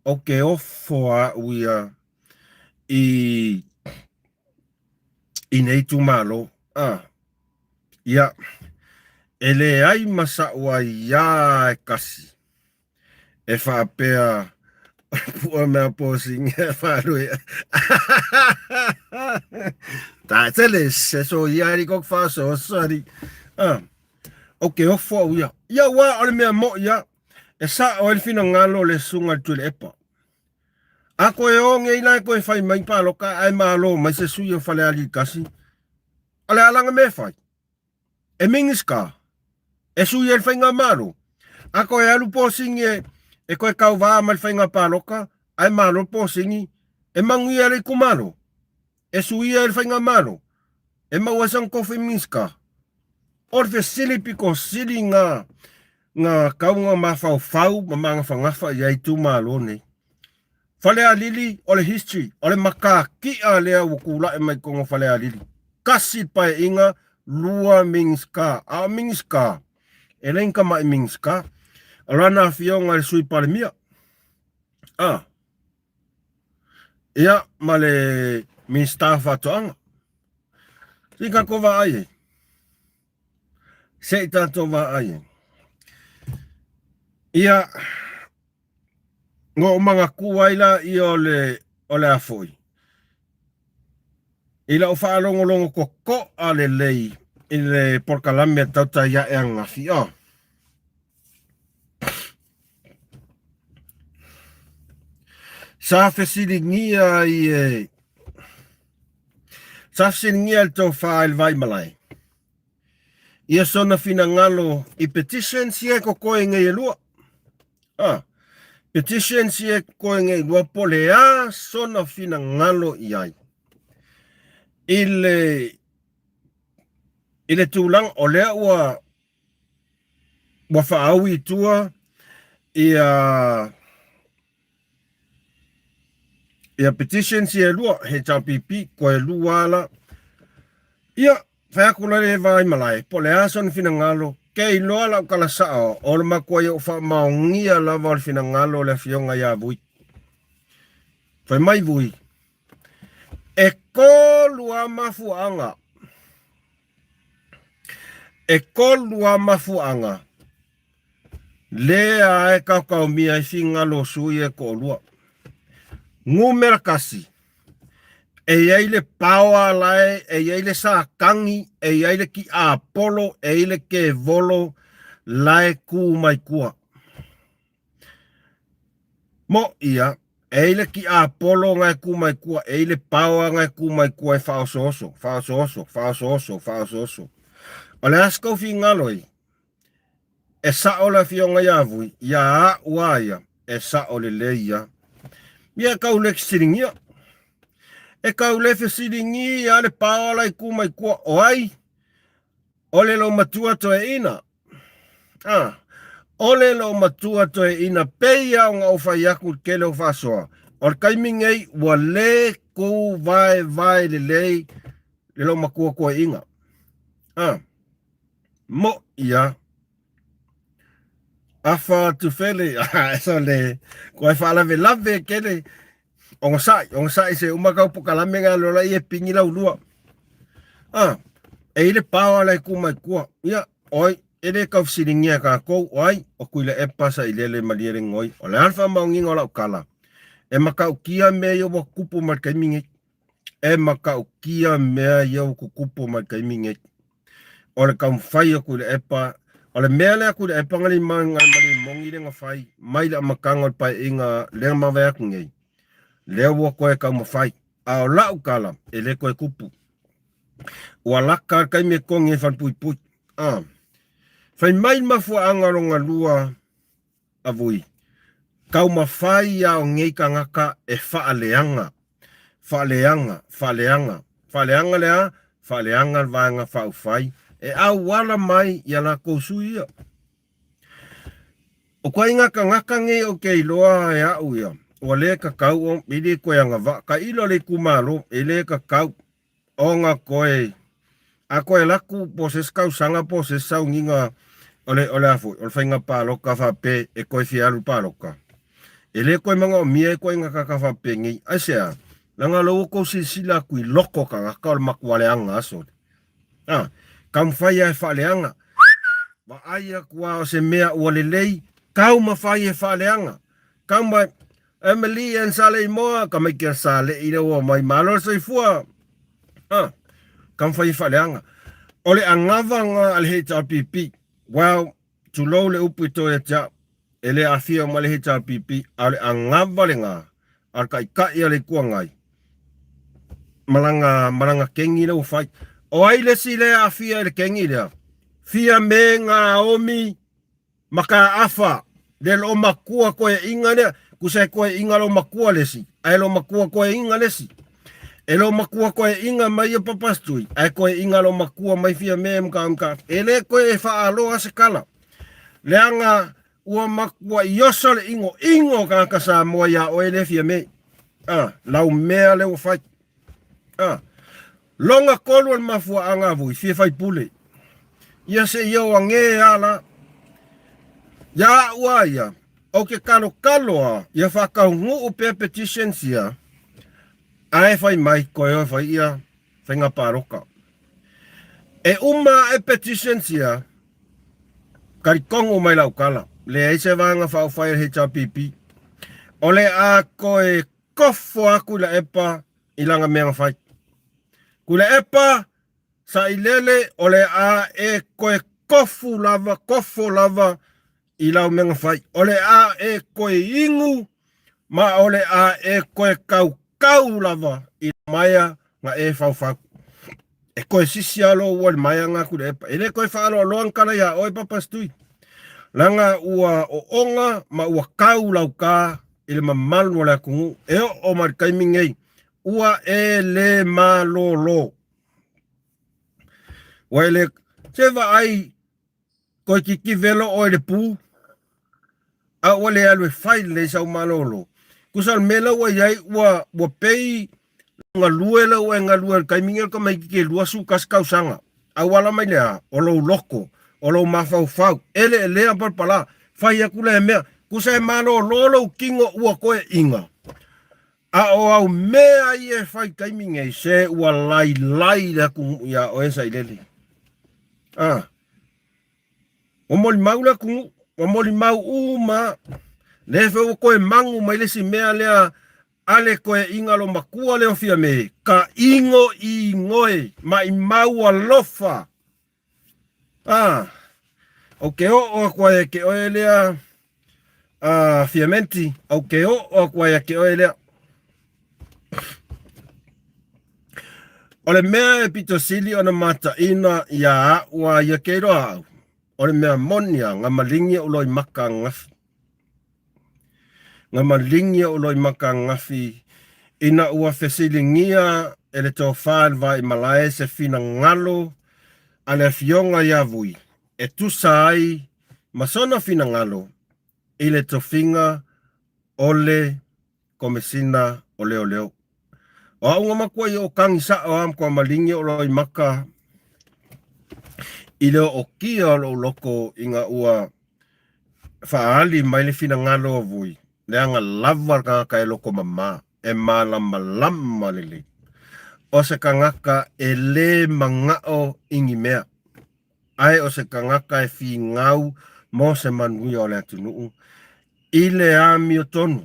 Ou te ofo au ia i i nei itumalo. A, ia, e leai ma sa'u aiā e kasi e faapea pua mea posinga faalue ta tele se so ia ri kok fa so sorry ah o ke ofo au ia ia ua o le mea mo ia e sa o le finagalo le sunga le tuile epa a koe o ngei la koe fai mai paloka ai malo mai se sui o fale ali kasi o le alanga me fai E Minista, e sui ai le faigamalo, a koe alu posini e, e koe kauvā ma le faiga paloka, ae malo le posini, e manuia le itumalo, e suia ai le faigamalo, e maua ai sana tofi Minista. O le fesili pito sili na, na tau na mafaufau ma magafagafa i ai itumalo nei. Falealili o le history, o le mataki'a lea ua tula'i mai totonu o Falealili. Kasi le paeaiga, lua Minista. A o Minista, e leai ni tama'i Minista. O lana afioga i le Sui Palemia. A. Ia, ma le Minista o Faatoaga. Se i tatou vaai ai. Se i tatou vaai ai. Ia, Na ou manatua ai laia o le, o le a foi, i lau faalogologo totoa lelei i le polokalame a Tautai Ae ananafi, oh. Sa fesiligia ai e, sa fesiligia e le tofa i le Vaimalae, ia sona finagalo i petitions ia e kokoe nei e lua. Ah, petitions ia e kokoe nei e lua po o le a sona finagalo i ai. I le, i le tulaga o lea ua ua faaui i tua ia ia petitions ia e lua, HRPP, koe lua ala. Ia, fai atu la le Vaimalae, po o le a sona finagalo, ke iloa lau tala sao, o le matua ia o faamaonia lava o le finagalo o le afioga ia Vui. Fai mai Vui, e kolu a mafuaaga, e kolu a mafuaaga, lea e kaokaomia ai figalo o sui e toalua. Numera kasi, e i ai le paoa lae, e i ai le satani, e i ai le tiapolo, e i ai le kevolo lae tu mai tua. Mo ia, e i le tiapolo na e tu mai tua, e i le paoa na e tu mai tua e faaosooso, faaosooso, faaosooso, faaosooso. O le a se tou figalo ai? E sa'o le afioga ia Vui, ia a'u a ia, e sa'o lelei ia. Ia e kau le fesiligia. E kau le fesiligia le paola i ku mai kua o ai, o le lou matua toeaina. Ah, o le lou matua toeaina pei a ona ou fai atu i le tele o faasoa. O le taimi nei ua le ku vaevae lelei le lou matua toeaina. Ah, mo'i a. Afa Tufele, sole, koe faalavelave kele, ogosaʻi, ogosaʻi se uma kau pokalame ga lola i e pingi lau lua. Ah, e i le pao ala e ku mai kua. Ia, oi, e le kau fesiligia e kākou, o ai, o Tuilaepa sa i lele malie le goi. O le a le faamaoniga o lau tala? E matautia mea ia ua tupu mai le taimi nei. E matautia mea ia ua tutupu mai le taimi nei. O le taumafai o Tuilaepa, o le mea lea a Tuilaepa na limoni lea na fai mai le amataga o le Paeaiga lea na mavae atu nei, lea ua toe taumafai. A o lau tala, e le toe tupu. Ua lata le taimi e togi ai falepuipui. A. Fai mai le mafuaaga o lona lua a Vui, taumafai a o nei tagata e faaleaga, faaleaga, faaleaga, faaleaga le a? Faaleaga le Vaega Faaupufai e auala mai i a latou sui ia. O ituaiga tagata nei ou te iloa e au ia, ua le tatau o, e le toe agavaa, tailo le itumalo, e le tatau ona toe, a toe alu atu po o se isi tausaga po o se isi sauniga o le, o le a foi, o le faiga palota faapea e toe fia alu i le palota, e le toe manaomia ituaiga tagata faapenei. Aisea? Leaga o lea ua outou silasila atu i loko o tagata o le matua leaga lava sole. A, taumafai lava e faaleaga. Vaai atu lava o se mea ua lelei, taumafai e faaleaga. Taumafai, Emily and Saleimoa, tamaiti a Sale'i lea ua omai, malo le soifua. A, taumafai e faaleaga. O le anava lena a le HRPP. Well, tulou le upu i to ia te au, e le aafia uma le HRPP, a o le anava lena a le Taitai a le Itu Agai ma lana, ma lana kengi lea ua fai. O ai le isi lea e aafia i le kengi lea? Fiame Naomi Mataafa, le loomatua toeaiina lea, tusa e toeaiina loomatua le isi, ae loomatua toeaiina le isi. E loomatua toeaiina mai ia Papastui, ae toeaiina loomatua mai Fiame Mataafa. E le toe faaloa se tala, leaga ua matuai oso le inoino o tagata Samoa iā oe lea Fiame. A, lau mea lea ua fai. A, lona kolu o le mafuaaga a vui, fia faipule. Ia se i o age a la. Ia a'u a ia, ou te kalokalo a ia faataunuu pea petitions ia, ae fai mai koe o e fai ia faiga palota. E uma ae petitions ia, talitonu mai lau tala, leai se vaega faaupufai a le HRPP. O le a toe kofo atu Tuilaepa i lana mea na fai. Tuilaepa, sailele o le a e toe kofu lava, kofo lava i lau mea na fai. O le a e toe inu ma o le a e toe kaukau lava i maea na e faufau. E toe sisi alo ua le maea nga Tuilaepa. E le toe faaloaloa ni tala iā oe Papa Stui. Leaga ua oonga ma ua kau lauka i le mamalu o le atunuu e oo mai le taimi nei, ua e le malolo. Ua e le, se vaai toeitiiti velo oe i le pu, a ua le alu e fai lelei sau malolo. Tusa o le mea la ua i ai, ua, ua pei galue la ua e galue i le taimi nei o le tamaitiiti e 21 tausaga. Auala mai le a? O lou loto, o lou mafaufau, eleelea palapala, fai atu lea mea, tusa e malolo lou tino ua toeaiina. A o au mea ia e fai taimi nei, se ua lailai le atunuu iā oe Sailele. A, ua molimau le atunuu, ua molimau uma. Lea foi ua toe magu mai le isi mea lea a le toeaiina lo matua lea o Fiame, ka igoigoe, maimau alofa. A, ou te oo atu ai ia te oe lea, a Fiamenti, ou te oo atu ai ia te oe lea. O le mea e pito sili ona mataina iā a'u a ia ke iloa a'u, o le mea moni a nga malingi oʻu loimaka ananafi. Nga malingi oʻu loimaka ananafi ina ua fesiligia e le tofa i le Vaimalae se finagalo a le Afioga iā Vui e tusa ai ma sona finagalo i le tofiga o le Komesina o Leoleo. O a'u na matua i o kagi sa'o a matua malingi o loimaka i le ootia o lo'u loko ina ua. faaali mai le finagalo o Vui, leaga lava le tagata e loko mama, e malamalama lelei. O se tagata e lē mana'o i ni mea, ae o se tagata e figau mo se manuia o le atunuu i le amiotonu,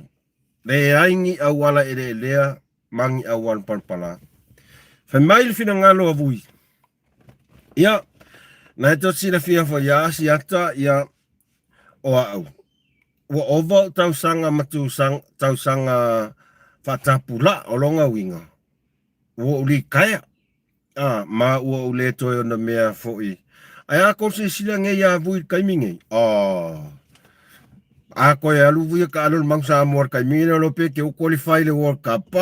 leai ni auala eleelea ma ni auala palapala. Fai mai le finagalo a Vui, Ia, na e tou te silafia foi ia Asiata, ia, o a'u, ua ova o'u tausaga ma tausaga faatapulaa, o lona uiga, ua ou litaea, a, ma ua ou le toe ona mea foi. Ae a kou silasila nei ia Vui i le taimi nei? Oh. A koe alu Vui e taalo le Manu Samoa i le taimi nei, o pe te u qualify le World Cup.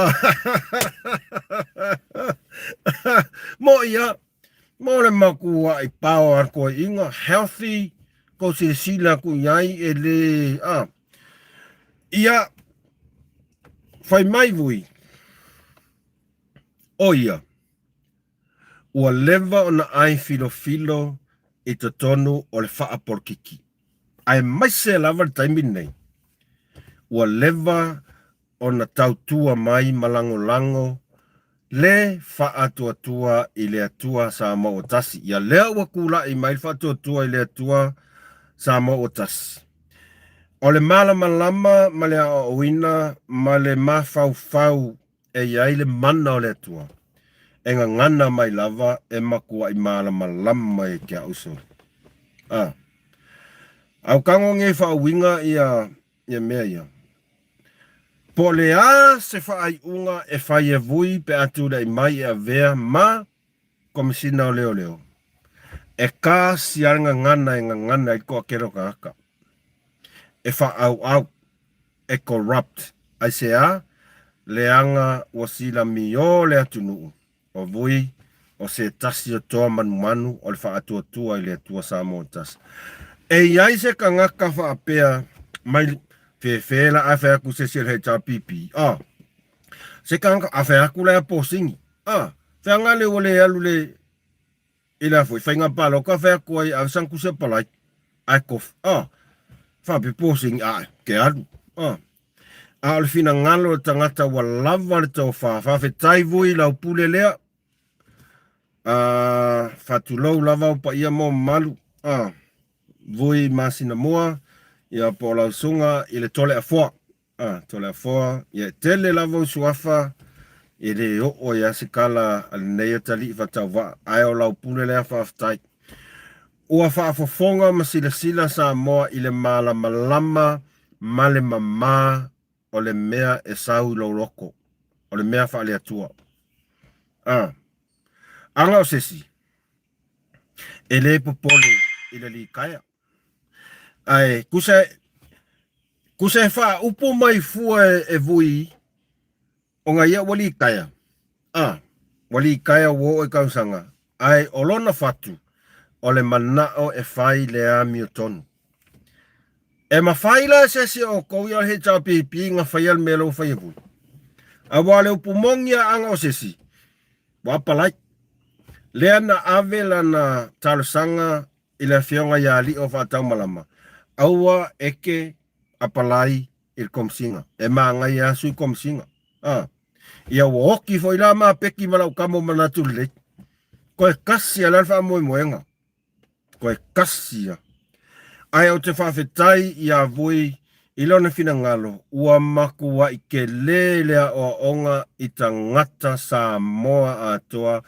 Mo ia, mo le matua'i pao a le toeaina, healthy, kou silasila atu i ai e le, a. Ia, fai mai Vui, o ia, ua leva ona ai filofilo i totonu o le faapolokiki, aemaise lava le taimi lenei, ua leva ona tautua mai ma lagolago le faatuatua i le Atua Samoa ua Tasi. Ia lea ua tula'i mai le faatuatua i le Atua Samoa ua Tasi. O le malamalama ma le aoaoina ma le mafaufau e i ai le mana o le Atua, e gagana mai lava e matua'i malamalama ia te a'u sole. A. Autago nei faauiga ia ia mea ia. Po o le a se faaiuga e fai e Vui pe a tulai mai e avea ma Komesina o Leoleo, e kasi a le gagana e gagana ai le toatele o tagata, e faaauau, e corrupt, aisea? Leaga ua silamiō le atunuu O Vui, o se tasi o toa manumanu o le faatuatua i le Atua Samoa Tasi. E i ai se tagata faapea mai fefe la a fai atu se isi o le HRPP, ah, se tagata a fai atu la ia posini, ah, feaga le ua le alu le i le a foi faiga palota fai atu ai ave sana tusi apalai ae kof, ah, faapea posini, ah, ke alu, ah. A o le finagalo o le tagata ua lava le tofa. Faafetai Vui i lau pule lea. A faatulou lava au paia ma mamalu. A Vui masina mua, ia po o lau susuga i le Toleafoa. A Toleafoa, ia e tele lava ou suafa e le oo ai lava se tala a lenei atalii faatauvaa, ae o lau pule lea faafetai. Ua faafofoga ma silasila Samoa i le malamalama ma le mama o le mea e sau i lou loko, o le mea faale-Atua. A. Aga o sesi, e le popole i le likaea. Ae kusa, kusa e faaupu mai fua e, e vui, Ona ia ua litaea, a, ua litaea ua oo i tausaga, ae o lona fatu, o le manao e fai le amiotonu. E mafai la e se isi o outou ia o le HRPP na faia le mea lea ua fai e Vui. Aua o le upu moni a aga o se isi, ua apalai. Lea na ave lana talosaga i le afioga ia Alii o Faataumalama, aua e te apalai i le Komesina. E manaia lava sui Komesina. A. Ia ua oki foi la ma peki ma lau tama o manatu lelei. Koe kasi a la le faamoemoega. Koe kasi a. Ae ou te faafetai iā Vui i lona finagalo ua makuaʻi kelē le aoaoga i tagata Samoa atoa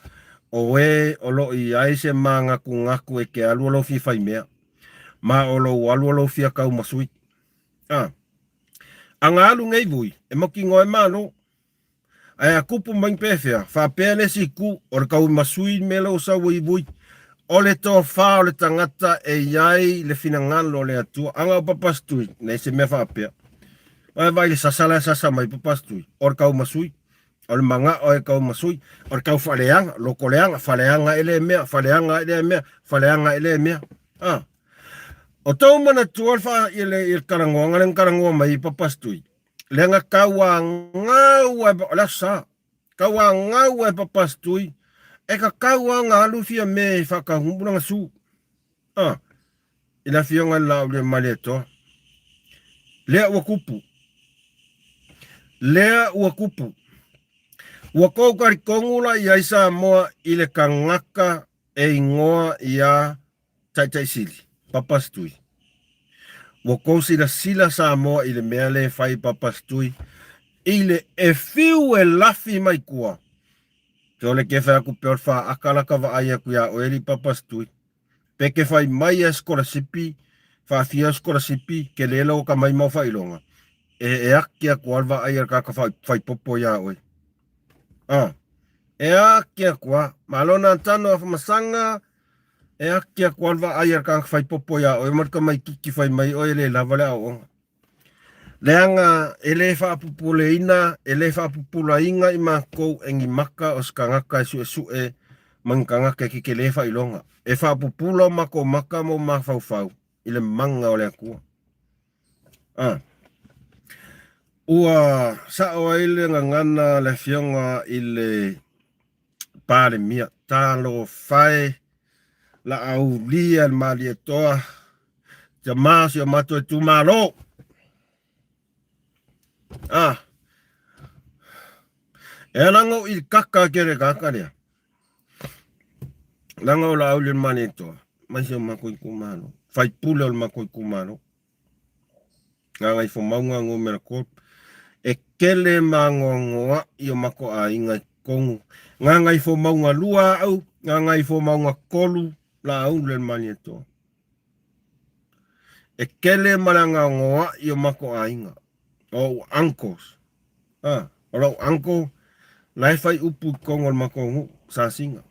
o e o lo o i ai se mānatunatu e te alu o lou fia faimea ma o lou alu o lou fia taumasui. A. Aga alu nei vui, e mautinoa e Malo. Ae a kupu mai pefea, faapea le isi itu, o le tauimasui le mea lea ua sau ai vui. O le tofa o le tagata e i ai le finagalo o le Atua. Aga o Papasitui, nei se mea faapea. Vae vai le sasa la e sasa mai Papasitui, o le taumasui, o le manao e taumasui, o le taufaaleaga, lotoleaga, faleaga e lea mea, faleaga e lea mea, faleaga e lea mea. A. O tou manatua le faa, i le, i le talanoaga lea na talanoa mai ai Papasitui, lea na tauagau ai, o le aso Sa, tauagau ai Papasitui, e tatau lava ona alu Fiame e faataunuu lana su, a, i le afioga i le Laaulialemalietoa. Lea ua kupu. Lea ua kupu. Ua kou talitonu la i ai Samoa i le kagaka e igoa iā Taitaisili, Papa Stui. Ua kou silasila Samoa i le mea le fai Papa Stui i le e fiu e lafi mai tua. Sole ke fai aku pe o le faaka la ka vaai aku iā oe li Papa Stui. Pe ke fai mai e sikolasipi, faafia sikolasipi, ke le lau ka mai mau faailoga. E e ake aku a le vaai a le kaka fai popo iā oe. Ah, e ake aku a. Malo nā tano a whamasaga, e ake aku a le vaai a le kaka fai popo iā oe ma le tamaititi fai mai oe e le lava le aoaoga. Leaga e le faapupuleina, e le faapupulaina i makou e ni maka o se kagaka e suesue ma ni kagaka e kekelē faailoga. E faapupula o makou maka ma o mafaufau i le maga o le Atua. A. Ua sao ai le gagana a le Afioga i le Palemia, Talofa e, Laaulia le Malietoa, Tama o si o matou itumalo. Ah. E ala ngau i kaka ke le kaka lea. Langa o Laauli le Malietoa, mai si o matou itumalo. Faipule o le matou itumalo. Gagaifomauga Nu.3, E kele magoagoaʻi o makou aiga i totonu. Gagaifomauga 2 aʻu, Gagaifomauga 3 Laauli le Malietoa. E kele ma le agaogoaʻi o makou aiga, o oʻu uncles. A, o lou uncle, la e fai upu i totonu o le matou nuu, Sasiga.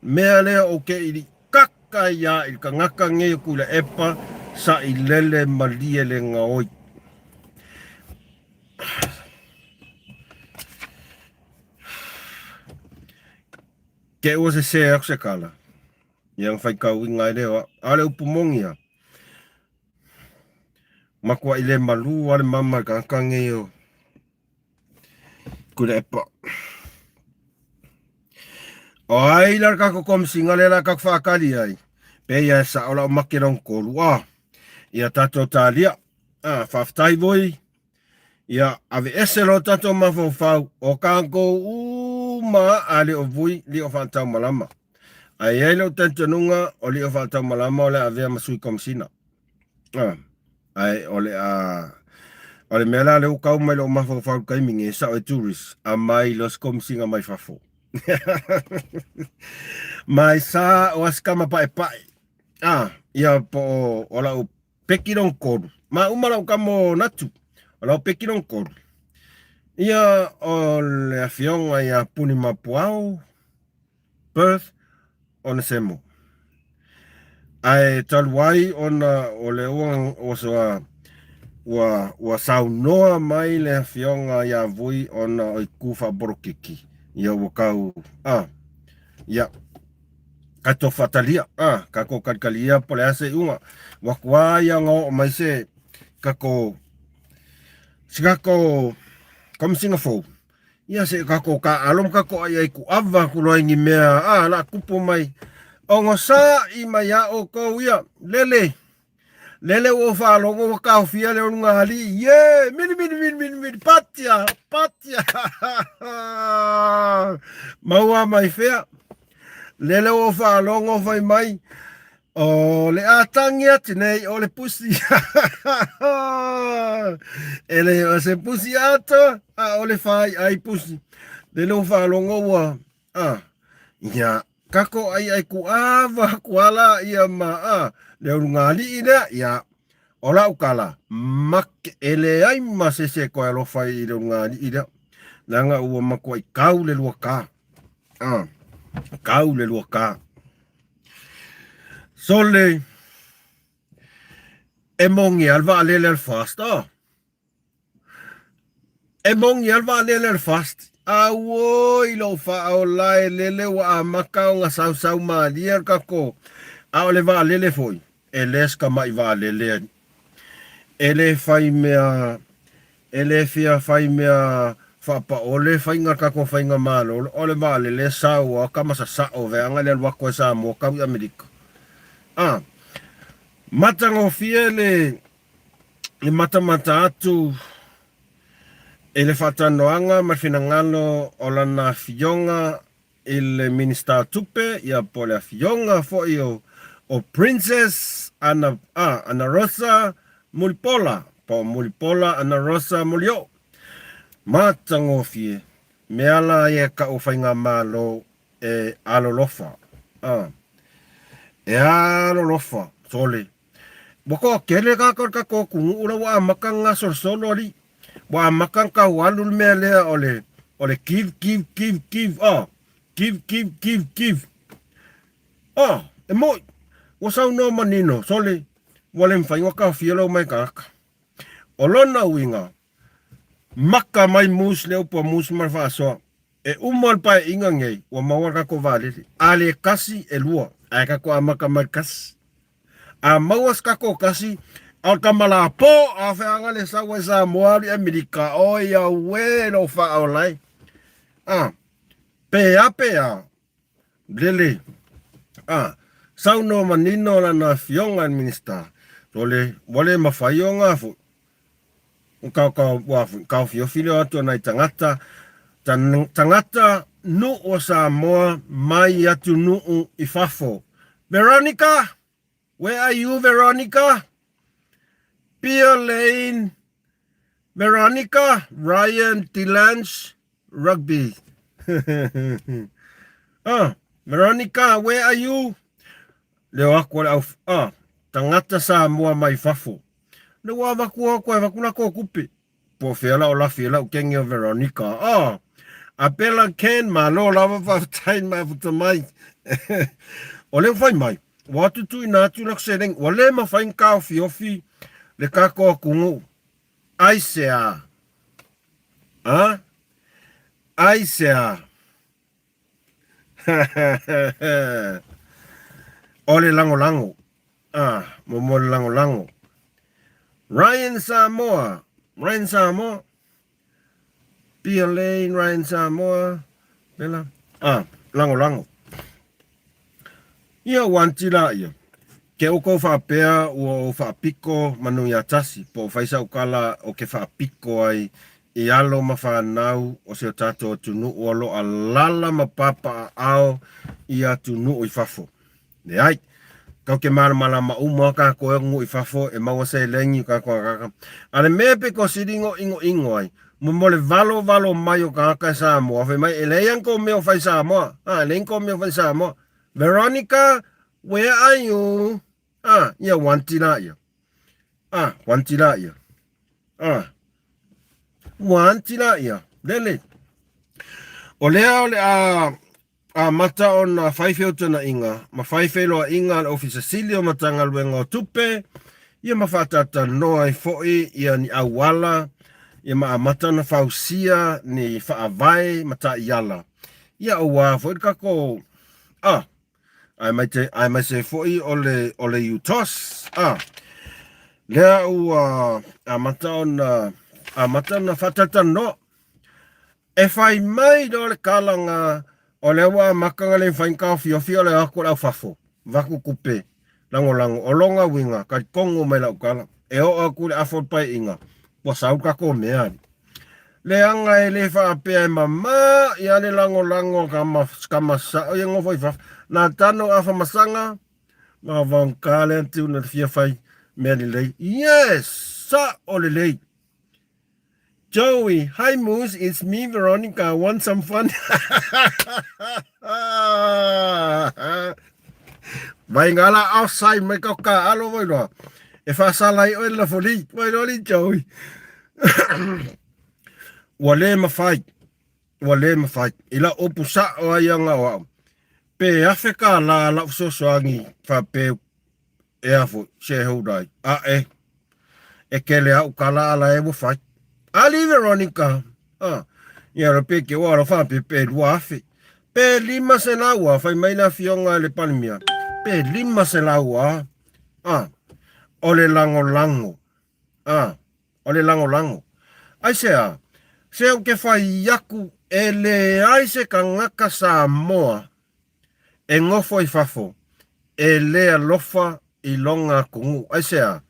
Mea lea ou te ili kaka ai a i le kagaka nei o Tuilaepa, sailele malie le gaoi. Ke ua sese aku se kala. Ia na faitauina ai lea o au. A o le upu moni a, matuai le malu a le mama i le tagata nei o Tuilaepa. O ai la le tatou komesina lea la tatou faatali ai, pe ia e sao lau make lona tolu, a, ia tatou talia. A, faafetai voi, ia aveese lo tatou mafaufau, o tatou uma a le o vui li o faataumalama. Ae i ai lou talitonuga o li o faataumalama o le a avea ma sui komesina. A, ae o le a o le mea la lea ua tau mai lou mafaufau i le taimi nei, e sao e tourist, aumai loa se komesina mai fafo. Mai sa o a se tama paepae. A, ia po o, o lau peki lona tolu. Ma uma lau tama o Natu, o lau peki lona tolu. Ia o le afioga ia Puni Mapuao, Perth, Onesemo. Ae talu ai ona o le ua ua ua ua saunoa mai le afioga ia Vui ona o itu faabolokiki, ia ua tau a ia tatou faatalia a tatou talitalia po o le a se iuga ua atu a ia ona oo mai se tatou se tatou komesina fou. Ia se tatou taaalo ma tatou aiai kuava atu loa i ni mea a la tupu mai. Ogosaʻi mai a outou ia, lele, lele ua ou faalogo ua taofia le ulugalii, ye, mili mili mili mili mili, patia, patia, maua mai fea. Lele ua ou faalogo fai mai, O le a tagi atu nei o le pusi. E le o se pusi atoa, a o le faiai pusi. Lele ua faalogo ua, a, ia, kako ai ai kuava kuala ia ma, a, le ulugalii lea, ia, o lau tala, make, e leai ma se isi e toe alofa i le ulugalii lea. Leaga ua matuai kau le lua ka. A, kau le lua ka. Sole, e moni a le vaalele a le FAST, oh. E moni a le vaalele a le FAST. Auoi lou faaola e lele ua amata ona sausau malie le tatou. A o le vaalele foi, e le se tamai vaalele e le fai mea E le fia fai mea faapaole faiga tatou faigamalo o le vaalele sau a kama sasao veaga le alu atu ai Samoa tau i Amerika. A matagofie le le matamata atu i le faatanoaga ma le finagalo o lana afioga i le Minisita o Tupe, ia po o le afioga foi o, o Princess Ana, ah, Ana Rosa Mulipola, po o Mulipola Ana Rosa Mulioo. Matagofie, mea la ia ka'u faigamalo e alolofa. Ah, e alolofa, sole. Ua toatele tagata o le tatou atunuu la ua amata ona gasolosolo alii. Ua amata ona tau alu le mea lea o le o le give give give give oh give give give give oh e moi ua saunoa manino sole ua le mafai ona taofia lou mai tagata. O lona uiga maka mai moose le upu a moose ma le faasoa e uma le paeaiga nei ua maua le tatou vaalele a le tasi e lua ae tatou amata mai le tasi. A maua se tatou tasi, a o le tama lapo, a feaga le sau ai Samoa alu i Amerika, oi auē lou faaola e. A, pe a pe a, lele, a, saunoa manino lana afioga i le Minisita, sole, ua le mafai ona foi, ua foi, taofiofi le o atu o nai tagata, tagata nuu o Samoa mai atunuu i fafo. Veronica! Where are you, Veronica? Pia Lane, Veronica, Ryan Delange, Rugby. ah, Veronica, where are you? Leo aku o le au, ah, tagata Samoa mai fafo. Le ua avaku aku e avaku la ko kupe. Po o fea la o lafi e lau kenge o Veronica. Oh, a pela Ken, malo lava faafetai mafuta mai. o lea ua fai mai, ua atu tuuina atu la seleni, ua le mafai ona taofiofi le tatou atunuu. Aisea? A? Aisea? o le lagolago. Ah, mo mo le lagolago. Ryan Samoa. Ryan Samoa. Pia Lane, Ryan Samoa. Pela. Ah, lagolago. Ia ua anti la ia. Ke oukou faapea ua ou faapiko manu ia tasi, po o fai sau kala o ke faapiko ai i alo ma fanau o si o tatou atunuu o lo o alala ma papaaao i atunuu i fafo. Leai. Kau ke malamalama uma kākou e atunuu i fafo e maua seleni o kākou akaka. A le mea pito sili inoinoino ai, mo mo le valovalo mai o tagata e Samoa, fai mai e leai lava ni kou mea o fai Samoa. A, e leai ni kou mea o fai Samoa. Veronica, where are you? A, ia wanti la ia. A, wanti la ia. A, wanti la ia. Lele. O lea o le a amata ona fai feutanaʻiga ma fai feiloaiga a le Ofisa Sili o Matagaluega o Tupe, ia ma faataatanoa ai foi ia ni auala, ia ma amata ona fausia ni faavae ma taiala. Ia aua foi le tatou a aemaise foi o le o le UTOS a lea ua amata ona amata ona faatalatalanoa. E fai mai loa le kalaga o lea ua amata ona le mafai ona taofiofi o le o atu o le aufafo, vaku kupe, lagolago. O lona uiga, talitonu mai lau tala, e oo atu i le afa o le paeaiga, ua sau le tatou mea alii. Leaga e le faapea e mama ia le lagolago a tama sao ia nofo i fafo. Na tano afa masaga, ma vaoga lea tuna le fia fai mea lelei. Yes! Sao lelei! Joey, hi Moose, it's me Veronica, want some fun? Vai ngā la outside mai kau ka alo vai loa. E whasala i oe la foli, vai loa li Joey. Ua le mawhai, ua le mawhai. I la opu sa o ai anga o au. Pe afe ka la la usosoangi whapeu Ea foi, shareholder ai. A e, e kele au kala ala e ua fai. Ali Veronica, ah, ia lo pe ke ua lo fa pe pe 2000. Pe 500 a fai mai le afioga i le Palemia. Pe 500 a, ah, o le lagolago, ah, o le lagolago. Aisea, se ou te fai aku e leai se tagata Samoa E nofo i fafo, e le alofa i lona atunuu. Aisea?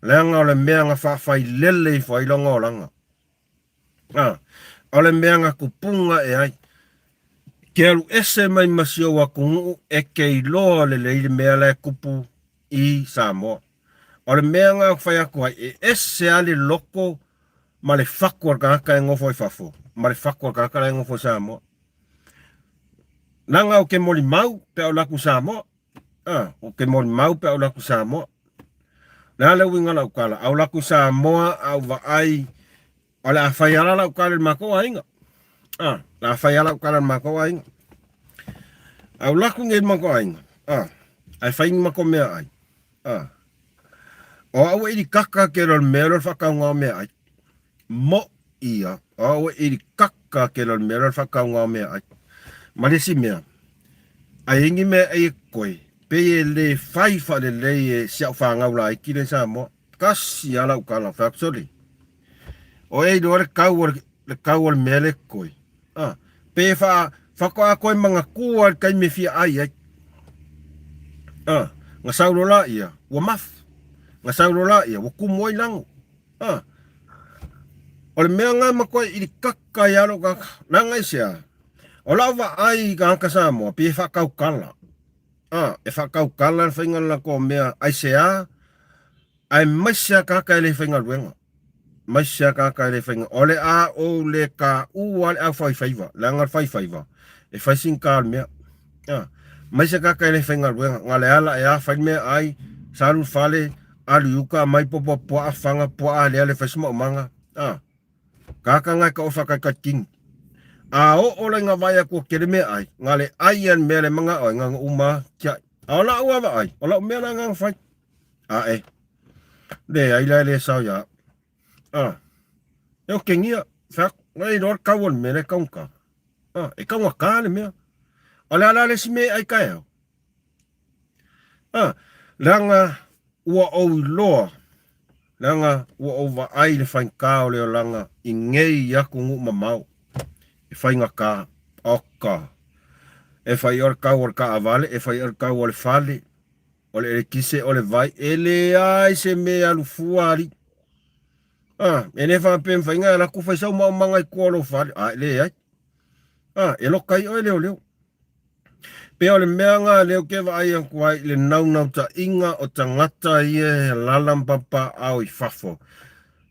Leaga o le mea na faafailele ifo ai lona olaga. A, o le mea na kupuga ae ai. Ke alu ese mai ma si ou atunuu e te iloa lelei le mea la e tupu i Samoa. O le mea na ou fai atu ai, e ese lava le loto ma le fatu o le tagata e nofo i fafo ma le fatu o le tagata la e nofo i Samoa. Leaga ou te molimau pe a ou alu atu i Samoa. A, ou te molimau pe a ou alu atu i Samoa. O le a le uiga o lau tala? A ou alu atu i Samoa a ou vaai o le a fai ala lau tala i le matou aiga. A, o le a fai ala lau tala i le matou aiga. A ou alu atu nei i le matou aiga, a, ae fai ni matou meaai. A, o au e ilikaka tele o le mea lea o le faatauga o meaai. Moʻi ia, o au e ilikaka tele o le mea lea o le faatauga o meaai. Ma le isi mea, a i ai ni meaai e koe, pei e le fai faalelei e si au fanau laiti lea i Samoa. Tasi lava lau tala, fai atu, sole, o e iloa le tau o le, le tau o le mea lea e koe. A, pe fa, faatoa toe manatua i le taimi e fia ai ai. A, na sau loa laia, ua mafu. Na sau loa laia, ua tumu ai lago. A, o le mea lena e matua ilikaka ai lava lou tagata. Leaga aisea? O lau vaai i tagata Samoa, pei e faatautala. A, e faatautala le faiga o le latou mea, aisea? Aemaise lava tagata e le faigaluega. Aemaise lava tagata e le faigaluega. O le a ou le taua le aufaifaiva, leaga le faifaiva, e fai sina o le mea. A, aemaise tagata e le faigaluega, na o le ala ea fai le meaai, salu i le fale, alu i uka aumai popo puaa fana puaa aleale fai se maumaga. A, tagata na e tau o le faatalitalitini. A oo la ina vaai atu ua tele meaai, na o le ai lava i le mea lea e manao ai, na ona uma lava tiai. A o lau lava vaai, o lau mea la lena na fai. Ae, leai la e le sao ia au. A, e otegia, fai atu, na iloa le tau o le mea lea e taugata. A, e taugata le mea. O le a la le isi mea e ai taeao? A, leaga ua ou iloa, leaga ua ou vaai i le faigata o le olaga i nei atunuu mamao. E faigata, oka. E fai o le tau o le taavale, e fai o le tau o le fale, o le elekise, o le vai, e leai se mea e alu fua alii. A, e le faapea e mafai ona e alu atu fai sau maumaga i tua o lou fale, a e leai. A, e loka ai oe leoleo. Pei o le mea lena lea ou te vaai atu ai i le naunautaiga o tagata ia e alaala ma papaaao i fafo.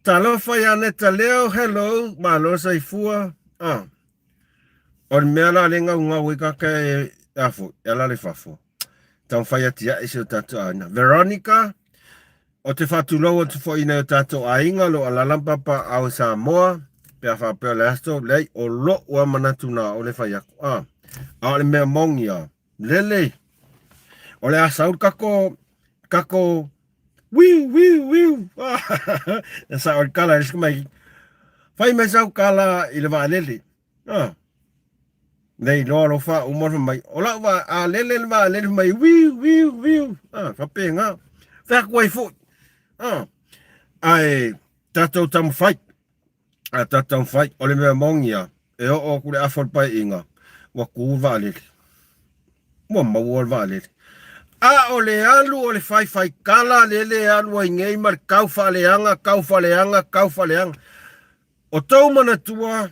Talofa ia Neta Leo, hello, malo saifua. A, o le mea la lea e gaugau ai tagata e, a foi, e alaala i fafo. Taumafai atiae si o tatou aiga. Veronica, o te faatulou atu foi i nai o tatou aiga o lo o alaala ma papaaao i Samoa, pe a faapea o le aso, leai, o lou lava manatu na o le fai atu. A, a o le mea moni lava, lele, o le a sau le tatou, tatou, wiu, wiu, wiu, e sao le tala i le isi tamaiti, fai mai sau tala i le vaalele. A, le iloa alofa uma fai mai, o lau va, a lele le vaalele fai mai, wiu, wiu, wiu, a, faapena. Fai atu ai foi, a, ae tatou taumafai, a tatou taumafai, o le mea moni lava, e oo atu le afa o le paeaiga, ua tu le vaalele. Ua maua le vaalele. A o le alu o le faifai-tala lele e alu ai nei ma le tau faaleaga, tau faaleaga, tau faaleaga. O tou manatua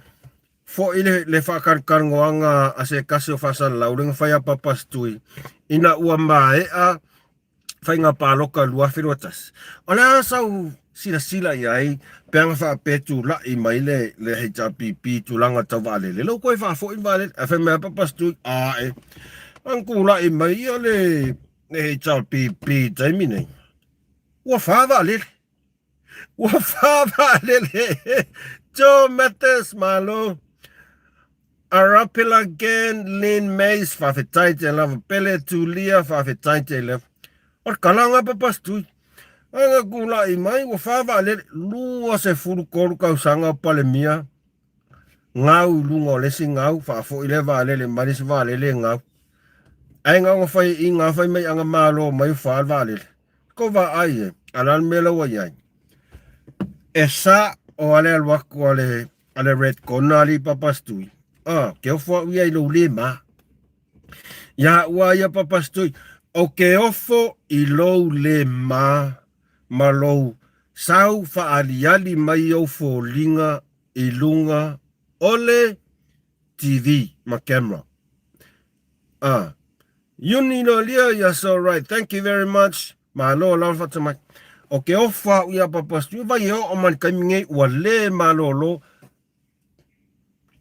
foi le, le faakalukalunoaga a se tasi o faasalalau le na fai a Papa Stui ina ua maea faiga palota 2021. O le a sau silasila i ai pe ana faapea tulai mai le, le HRPP i tulaga tau vaalele. Lea ua toe faafoi le vaalele. Ae fai mai a Papa Stui, ae, ana tulai mai ia le, le HRPP i taimi nei, ua fa vaalele. Ua fa vaalele. Joe Mathis, malo. Arapila Gan, Lynn Mays, faafetai te lava. Pele Tulia, faafetai te lava. O le kala nga papa stui. Aga kula'i mai, ua fa vaalele. 23 tausaga o Palemia. Gau i luga o le isi gau, faafoi lea vaalele mai le isi vaalele e gau. Ae na ona fai i ngā fai mai anga malo mai ua fa le vaalele. Ko vaai e, a le a le mea la ua i ai? E sa o ale alu atu a le, a le Red Corner alii Papastui. Ah, ke ofo au ia i lou le ma. Ia ua ia Papastui, o ke ofo i lou le ma ma lou. Sau faaaliali mai ou foliga i luga o le TV ma camera. Ah. Uni Lolia, yes, all right. Thank you very much. Malo lava whatamai. O ke ofa au ia Papa Stu, vai e oo mai le taimi nei, ua le malolo.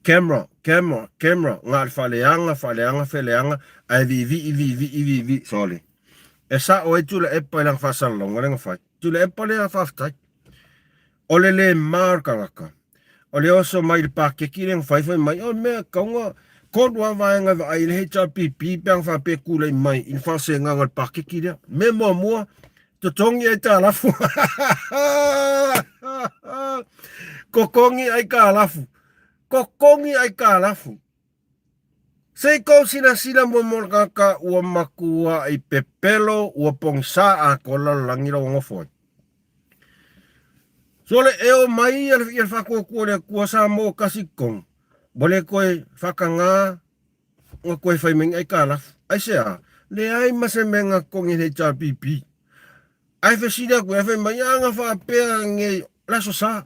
Camera, camera, camera, ngā le whaleanga, whaleanga, wheleanga, ae viivii, viivii, viivii, sorry. E sa o e tula e pa i langa whaasalalau, lenga whai. Tula e pa lea whaaftai. O le lē mā o le tagata, o le oso mai i le pakeki lea na faifai mai, o le mea kauga, kolu lava vaega e vaai i le HRPP pe ana faapea e tulai mai i le faasegaga o le pakeki lea. Mea muamua, totogi aitalafu. Totogi aitalafu. Totogi aitalafu. Se i kou silasila muamua le tagata ua matuai pepelo, ua pogisa atoa le lalolagi la ua nofo ai. So le eo mai ia le faatuatua le Atua Samoa kasi totonu, ua le toe faataga ona toe fai mai ni aitalafu. Aisea? Leai ma se mea na totogi e le HRPP. Ae fesili atu ia, fai mai, a na faapea nei, le Aso Sa,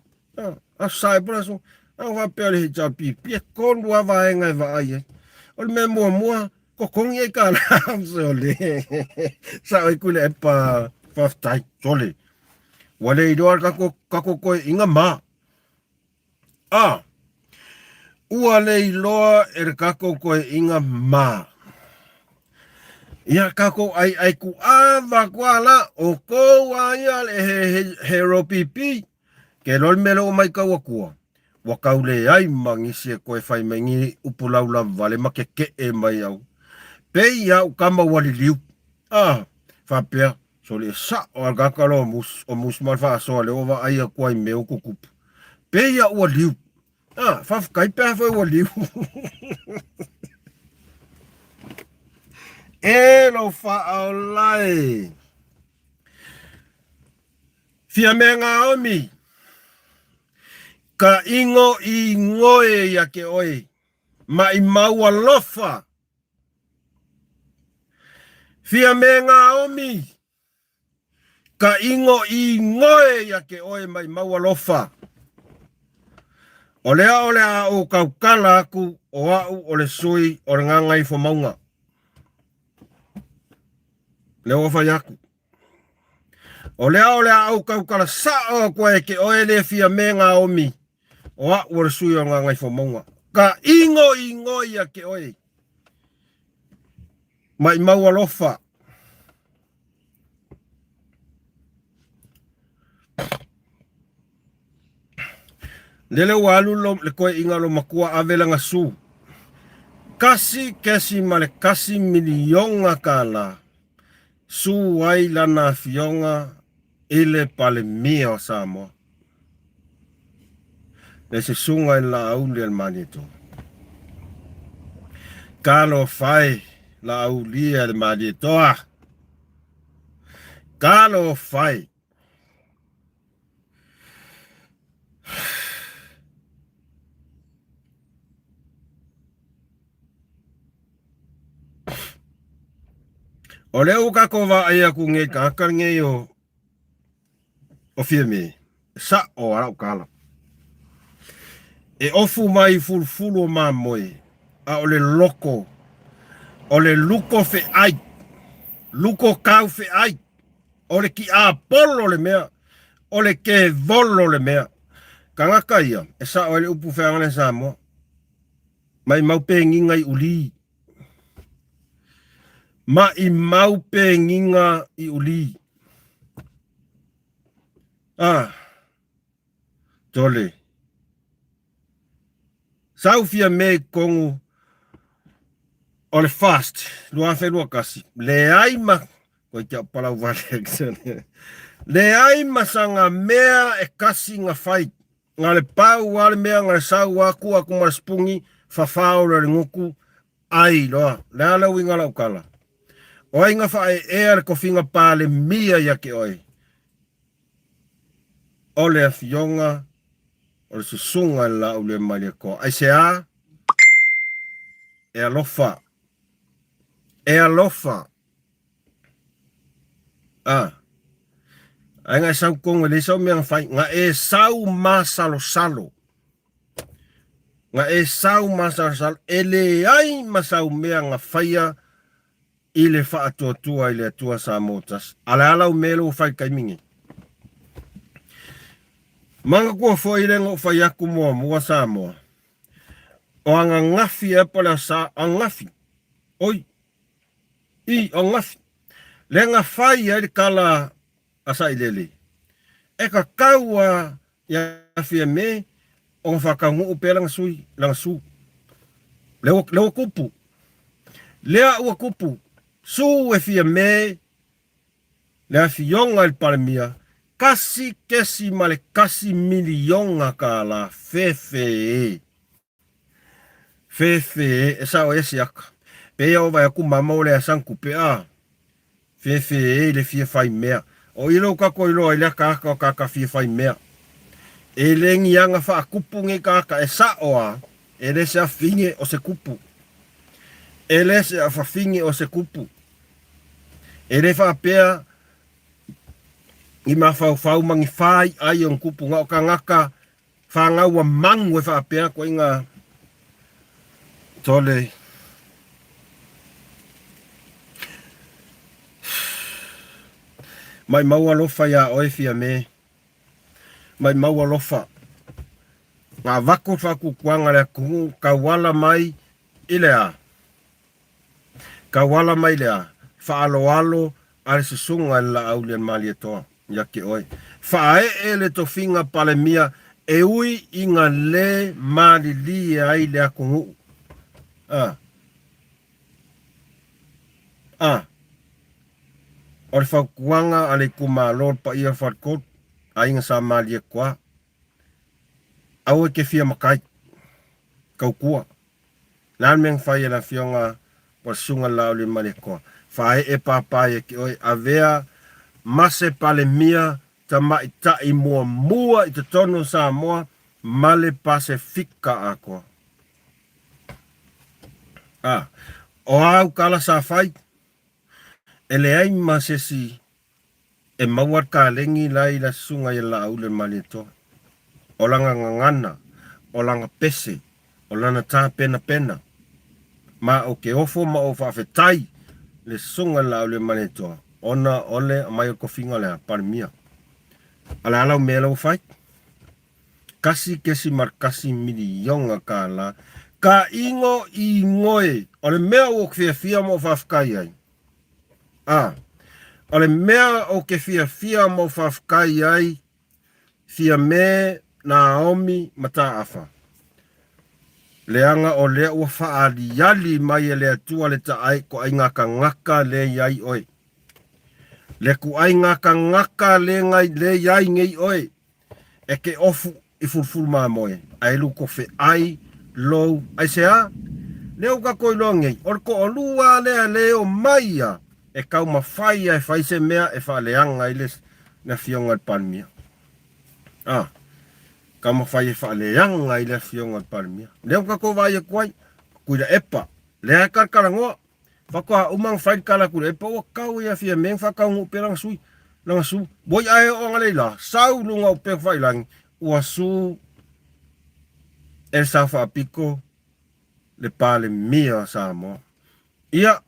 Aso Sa e po le aso, a na faapea le HRPP, e tolu lava vaega e vaai ai. O le mea muamua, totogi aitalafu, sole, sao ai Tuilaepa, faafetai, sole, ua le iloa le tatou toeaiga ma. A, ua le iloa e le tatou toeaiga ma. Ia tatou aiai kuava atu a la, o kou a ia le he, he, he ropipi, ke loa le mea lea ua maitau atua, ua tau leai ma nisi e toe fai mai ni upu laulavale ma keke'e mai au. Pei a u tama ua liliu. A, faapea, Sole e sa'o a le tagata loa o Mus, o Mus ma le faasoa lea ua vaai atu ai i mea ua tutupu. Pei a ua liu. A, faafetai pe afai ua liu. E lou faaola e. Fiame Naomi, ka ingo i ngoe ia ke oe, maimau alofa. Fiame Naomi, ka ingo i ngoe ia ke oe maimau alofa. O lea o le a ou tautala aku o a'u o le sui o le Gagaifomauga. Lea ua fai atu. O lea o le a ou tautala sa'o atu ai ke oe le Fiame Naomi, o a'u o le sui o le Gagaifomauga. Ka ingo i ngoe ia ke oe. Maimau alofa. Lele ua alu lo, le koeʻiga lo makua ave lana su. Kasi kesi ma le kasi miliona kālā. Su ai lana afioga i le Palemia o Samoa. Le susuga i le Laauli a le Malietoa. Talofa e Laaulia le Malietoa. Talofa e. O lea ua tatou vaai atu nei i tagata nei o o Fiame, sa'o a la'u tala. E ofu mai i fulufulu o mamoe, a o le loko, o le luko fe'ai, luko kau fe'ai, o le ki'apolo le mea, o le kevolo le mea. Tagata ia, e sa'o ai le upu feagana i Samoa, maimau pegiga i uli. Maimau pegiga i uli. Ah, tole. Sau fia mea i totonu o le fast 2021. Leai ma koe te au palau vale. Leai ma sanga mea e kasi nga fai. Nga le pau a le mea nga le sau a ku aku ma le spugi fafao loa le gutu ai loa. Le a le uiga o lau tala? O ai nga faaeea le tofiga Palemia ia te oe? O le afioga o le susuga i le Laauliamalietoa. Aisea? E alofa. E alofa. A. Ae nga e sau tonu e leai sau mea na fai, na e sau masalosalo. Na e sau masalosalo, e leai ma sau mea na faia i le faatuatua i le Atua Samoa tasi. A le a lau mea lea ua fai i le taimi nei? Manatua foi le na ou fai atu muamua Samoa, o ananafi ea po o le asa, ananafi, oi, i, o ananafi, lea na fai ai le tala a Sailele, e tatau a ia Fiame ona faataunuu pea lana sui, lana su. Lea ua, lea ua tupu. Lea ua tupu. Su e Fiame le afioga i le Palemia, $1.1 miliona fefe. Fefe e sao ai se aka. Pei o vai aku mama o le asan kupe a. Fefe e le fia fai mea. O i lou kako iloa i le akaaka o kaka fia fai mea. E le ngiaga faakupu nei kaka e sao a, e le se afine o se kupu. E le se afafine o se kupu. E le faapea ni mafaufau ma ni fai ai o ni kupu na o kangaka Fanau a manu e faapea atu ai na tole. Maimau alofa iā oe Fiame. Maimau alofa. Na avatu le faakukuaga a le atunuu tauala mai i le a? Tauala mai le a? Faaaloalo a le susuga i le Laaulialemalietoa ia te oe. Faaee le tofiga Palemia e ui ina le malilie ai le atunuu. A. A. O le fautuaga a le itumalo le paia o le Faletolu, aiga sa Malietoa, aua e te fia matai, tautua. Le a le mea na fai e le Afioga po o le Susuga i le Laaulialemalietoa? Faaee papa ia te oe, avea ma se Palemia tamaitai muamua i totonu o Samoa ma le Pasefika atoa. A, o a au tala sa fai? E leai ma se isi E maua le kalegi la i la susuga ia Laauli-le-Malietoa. O lana gagana, o lana pese, o lana tapenapena. Ma o ke ofo ma o faafetai le susuga i le Laauli-le-Malietoa ona o le aumai o le tofiga lea, Palemia. A le a lau mea la ua fai? $1.1 miliona ka ingo ingoe. O le mea ua ou fiafia ma ou faafetai ai, A, o le mea ou te fiafia ma ou faafetai ai, Fiame, Naomi ma Taafa, leaga o lea ua faaaliali mai e le Atua le taai toaiga tagata le i ai oe. Le tuaiga tagata le i ai nei oe. E ke ofu i fulufulu mamoe, ae lukofeai lou aisea? Lea ua tatou iloa nei, o le toalua lea le omai ia e taumafai ia e fai se mea e faaleaga ai le Afioga i le Palemia. A, taumafai e faaleaga ai le Afioga i le Palemia. Lea ua tatou vaai atu ai, Tuilaepa, lea e talatalanoa. Faatoa uma ona fai le tala atu i le epa ua tau ia Fiame na faataunuu pea lana sui, lana su. Ua ia e oo analeila, sau i luga o upega tafailagi, ua su e le sao faapito le Palemia o Samoa. Ia,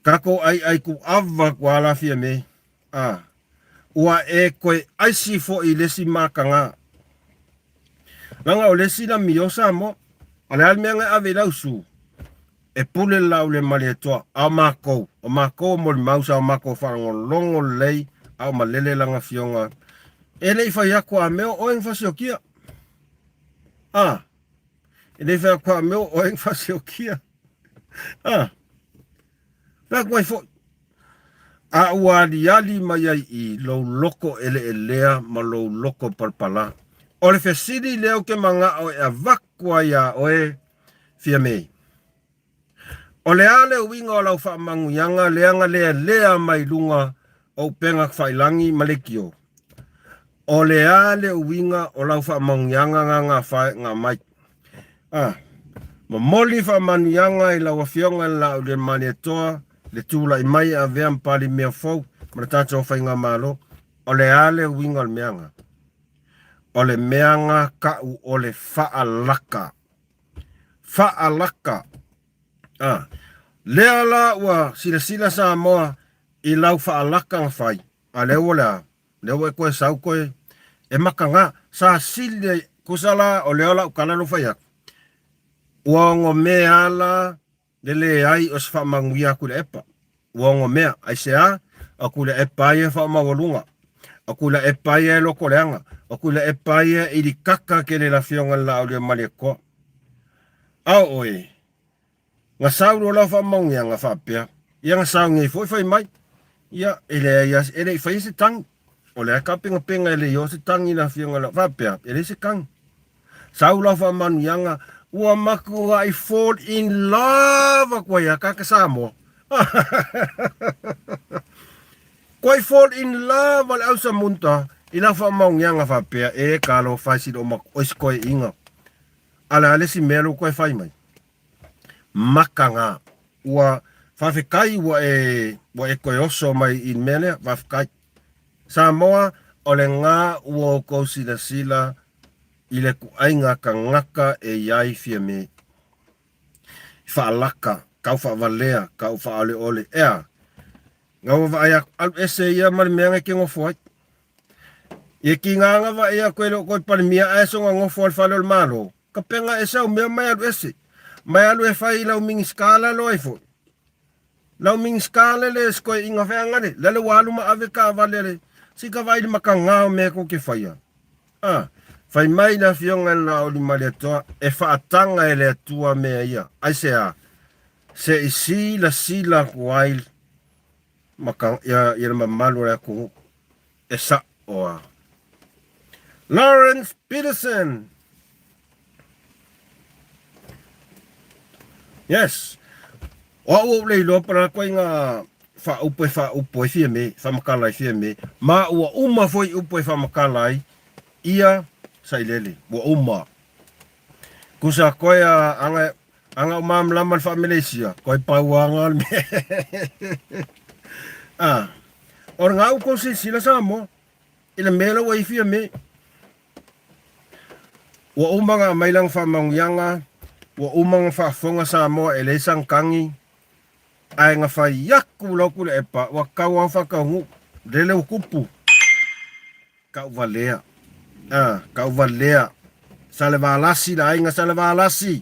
tatou aiai tuava atu lava la Fiame, a, ua e toe aisi foi i le isi mataga. Leaga o le isi lamio Samoa, o le a le mea na e ave i lau su? E pule le Laaulialemalietoa, a o matou, o matou o molimau sa o matou faalogologo lelei a o malele lana afioga. E le i fai atu a mea o oe na fasiokia. A, e le i fai atu a mea o oe na fasiokia. A, fai atu ai foi. A ua aliali mai ai i lou loko eleelea ma lou loko palapala. O le fesili lea ou te manao e avatu ai iā oe, Fiame. O le a le uiga o lau faamanuiaga lea na lealea mai luga o upega tafailagi ma leitio? O le a le uiga o lau faamanuiaga na gafae na aumai? A momoli faamanuiaga i lau Afioga i le Laaulialemalietoa le tulai mai e avea ma Palemia fou. ma le tatou faigamalo. O le a le uiga o le mea nga? O le mea nga ka'u o le fa'alaka. Fa'alaka. A, lea la ua silasila Samoa i lau fa'alaka na fai, a lea ua le a? Lea ua e koe sau koe e makaga. Sa sili ai, kusa la o lea o la'u kala lou fai atu, ua ogomea ala le leai o se faamanuia a Tuilaepa. Ua ogomea, aisea? O Tuilaepa ia e faamaualuga, o Tuilaepa ia e lotoleaga, o Tuilaepa ia e ilikaka tele i le Afioga i le Laauliamalietoa. A o oe, Na sau loa lau faamaoniaga faapea, ia na sau nei foi fai mai, ia e leai lava, e le i faia se tagi. O lea ka penapena e le i oo se tagi i le afioga i le, faapea, e leai se tagi. Sau lau faamanuiaga, ua matuai fall in love atu ai lava tagata Samoa. Koe fall in love a le ausamunta i lau faamaoniaga faapea, e talofa e sili o oi se toeaiga. A le a le isi mea lou toe fai mai? Makaga. Ua faafetai ua e ua e toe oso mai i le mea lea, faafetai. Samoa, o lena ua outou silasila i le tuaiga tagata e i ai Fiame. Faalaka, tau faavalea, tau faaoleole, ea. Na ua vaai atu, alu ese ia ma le mea na e te nofo ai. Ia kiga na vaai atu e le o toe Palemia ae soga nofo a le fale o le Malo. Ka pega ese au mea mai alu ese. Mai alu e fai i lau Minisita lalo ai foi. Lau Minisita le le sikoe inga feaga le. Lale ua alu ma ave taavale a le si ka vaai i le makaga o mea kou te faia. A, fai mai le Afioga i le Laauliamalietoa, e faataga e le Atua mea ia. Aisea? Se i silasila atu ai maka, ia, ia le mamalu o le atunuu. E sa'o a. Lawrence Peterson. Yes. O a'u ou le iloa pa la koe nga faaupu e faaupu ai Fiame, faamatala ai Fiame, ma ua uma foi upu e faamatala ai ia Sailele, ua uma. Kusa koe a anga anga o malamalama le faaMeleisia, koe pau anga le mea. Ah, o le gau kou silasila Samoa, i le mea la ua i Fiame. Ua uma na aumai lana faamanuiaga, ua uma na faafofoga Samoa e leai sana tagi, ae na fai atu lau Tuilaepa, ua tatau lava ona faataunuu, lele ua tupu. Tauvalea, ah, tauvalea. Salevalasi le aiga Salevalasi.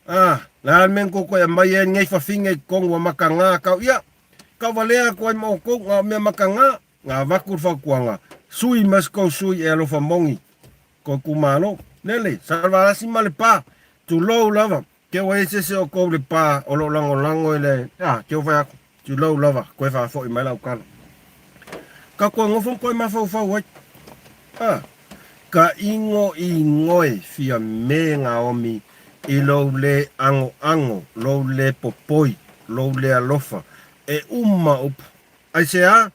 Ah, le a le mea na tou toe aumaia ai lenei fafine i totonu ua makaga kau ia. Tauvalea atu ai ma outou, na o mea makaga. Na avatu le fautuaga, sui ma se tou sui e alofa moni kou itumalo. Lele, Salevalasi ma Lepa, tulou lava. Ke ua i ai se isi o outou Lepa o lo o lagolago i le, ah, ke ua fai atu, tulou lava, koe faafoi mai lau tala. Ka koe nofo ma koe mafaufau ai. Ah, ka igoigoe fia me Naomi i lou le agoago, lou le popoi, lou le alofa, e uma upu. Aisea?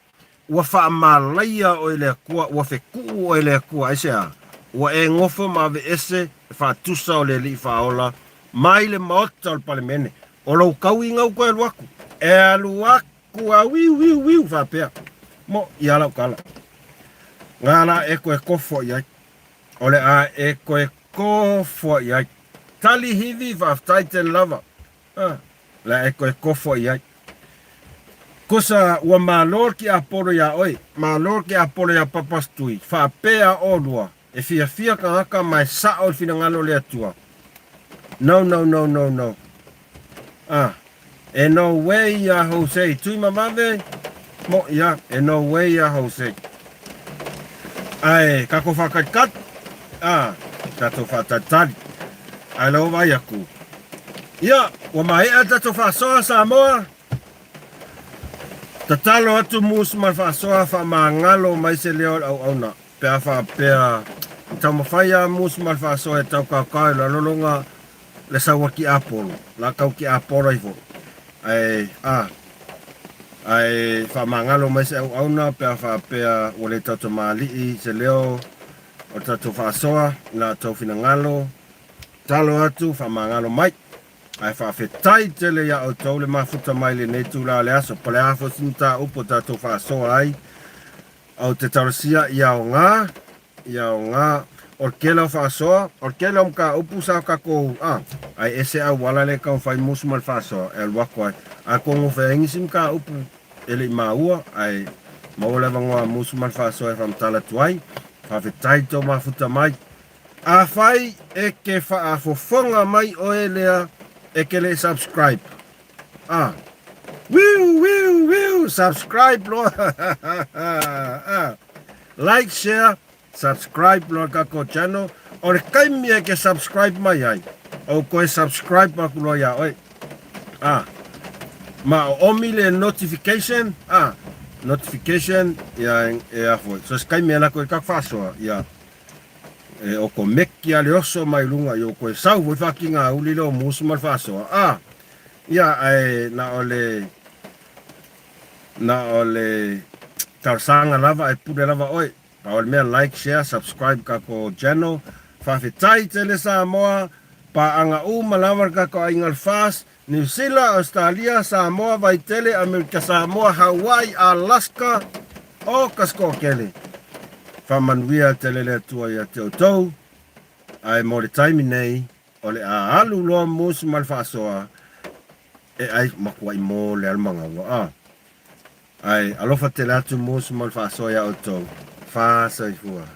Ua faamalaia oe e le Atua, ua fetuu oe e le Atua, aisea? Ua e nofo ma aveese le faatusa o le Alii Faaola mai le maota o le Palemene. O lou tauiga ua toe alu atu. E alu atu a wiu wiu wiu faapea. Mo, ia lau tala. Nga la e toe kofo i ai. O le a e toe kofo i ai. Tali hivi faafetai tele lava. A, la e toe kofo i ai. Kusa ua malo le tiapolo iā oe, malo le tiapolo iā Papastui, faapea ʻolua, e fiafia tagata ma e saʻo i le finagalo o le Atua. No, no, no, no, no. A, e no way iā Jose, Tuimavave, mo, ia, e no way iā Jose. Ae, kākou whākalikali, a, tātou whātalitali, ae lau vaai aku. Ia, ua maeʻa le tatou faasoa Samoa. Tatalo atu Moose ma le faasoa faamagalo mai se leo o le auauna pe a faapea i taumafai a Moose ma le faasoa e taukaokao i lalologa le sau a Tiapolo, la kau Tiapolo ai foi. Ae, a, ae faamagalo mai se auauna pe a faapea ua le tautamalii se leo o le tatou faasoa i la outou finagalo. Tatalo atu faamagalo mai. Ae faafetai tele iā outou le mafuta mai lenei itula o le aso. Po o le a foi se mataupu o tatou faasoa ai, ou te talosia ia aoga, ia aoga. O le tele o faasoa, o le tele o mataupu sa tatou, a, ae ese auala lea e taumafai musu ma le faasoa e alu atu ai. Atonu o fea ai nisi mataupu e le i maua, ae maua le avanoa musu ma le faasoa e faamatala atu ai. Faafetai i tou mafuta mai. Afai e ke faafofoga mai oe lea e ke le subscribe. Ah. Wiu, wiu, wiu, subscribe loa. ah. Like, share, subscribe loa kako channel. O le taimi e ke subscribe mai ai. O koe subscribe aku loa ia oe. Ah. Ma o omi le notification. Ah. Notification ia e afo. So se taimi e lako e kak faasoa. Ia. E oko meki a le oso mai luga i o koe sau foi whakinga a uli leo musu ma le faasoa. A, ia ae na o le, na o le talosaga lava ae pule lava oe. Pau o le mea like, share, subscribe kako channel. Faafetai tele Samoa, paaga uma lava le kako aiga le FAST, Niu Sila, Ausetalia, Samoa, Vaitele, Amerika Samoa, Hawaii, Alaska, o ka Skokele. Faamanuia tele le Atua ia te outou, ae mo le taimi nei, o le a alu loa musu ma le faasoa, e ai matuai mo le alumagaua. A. Ae alofa tele atu musu ma le faasoa ia outou. Fa soifua.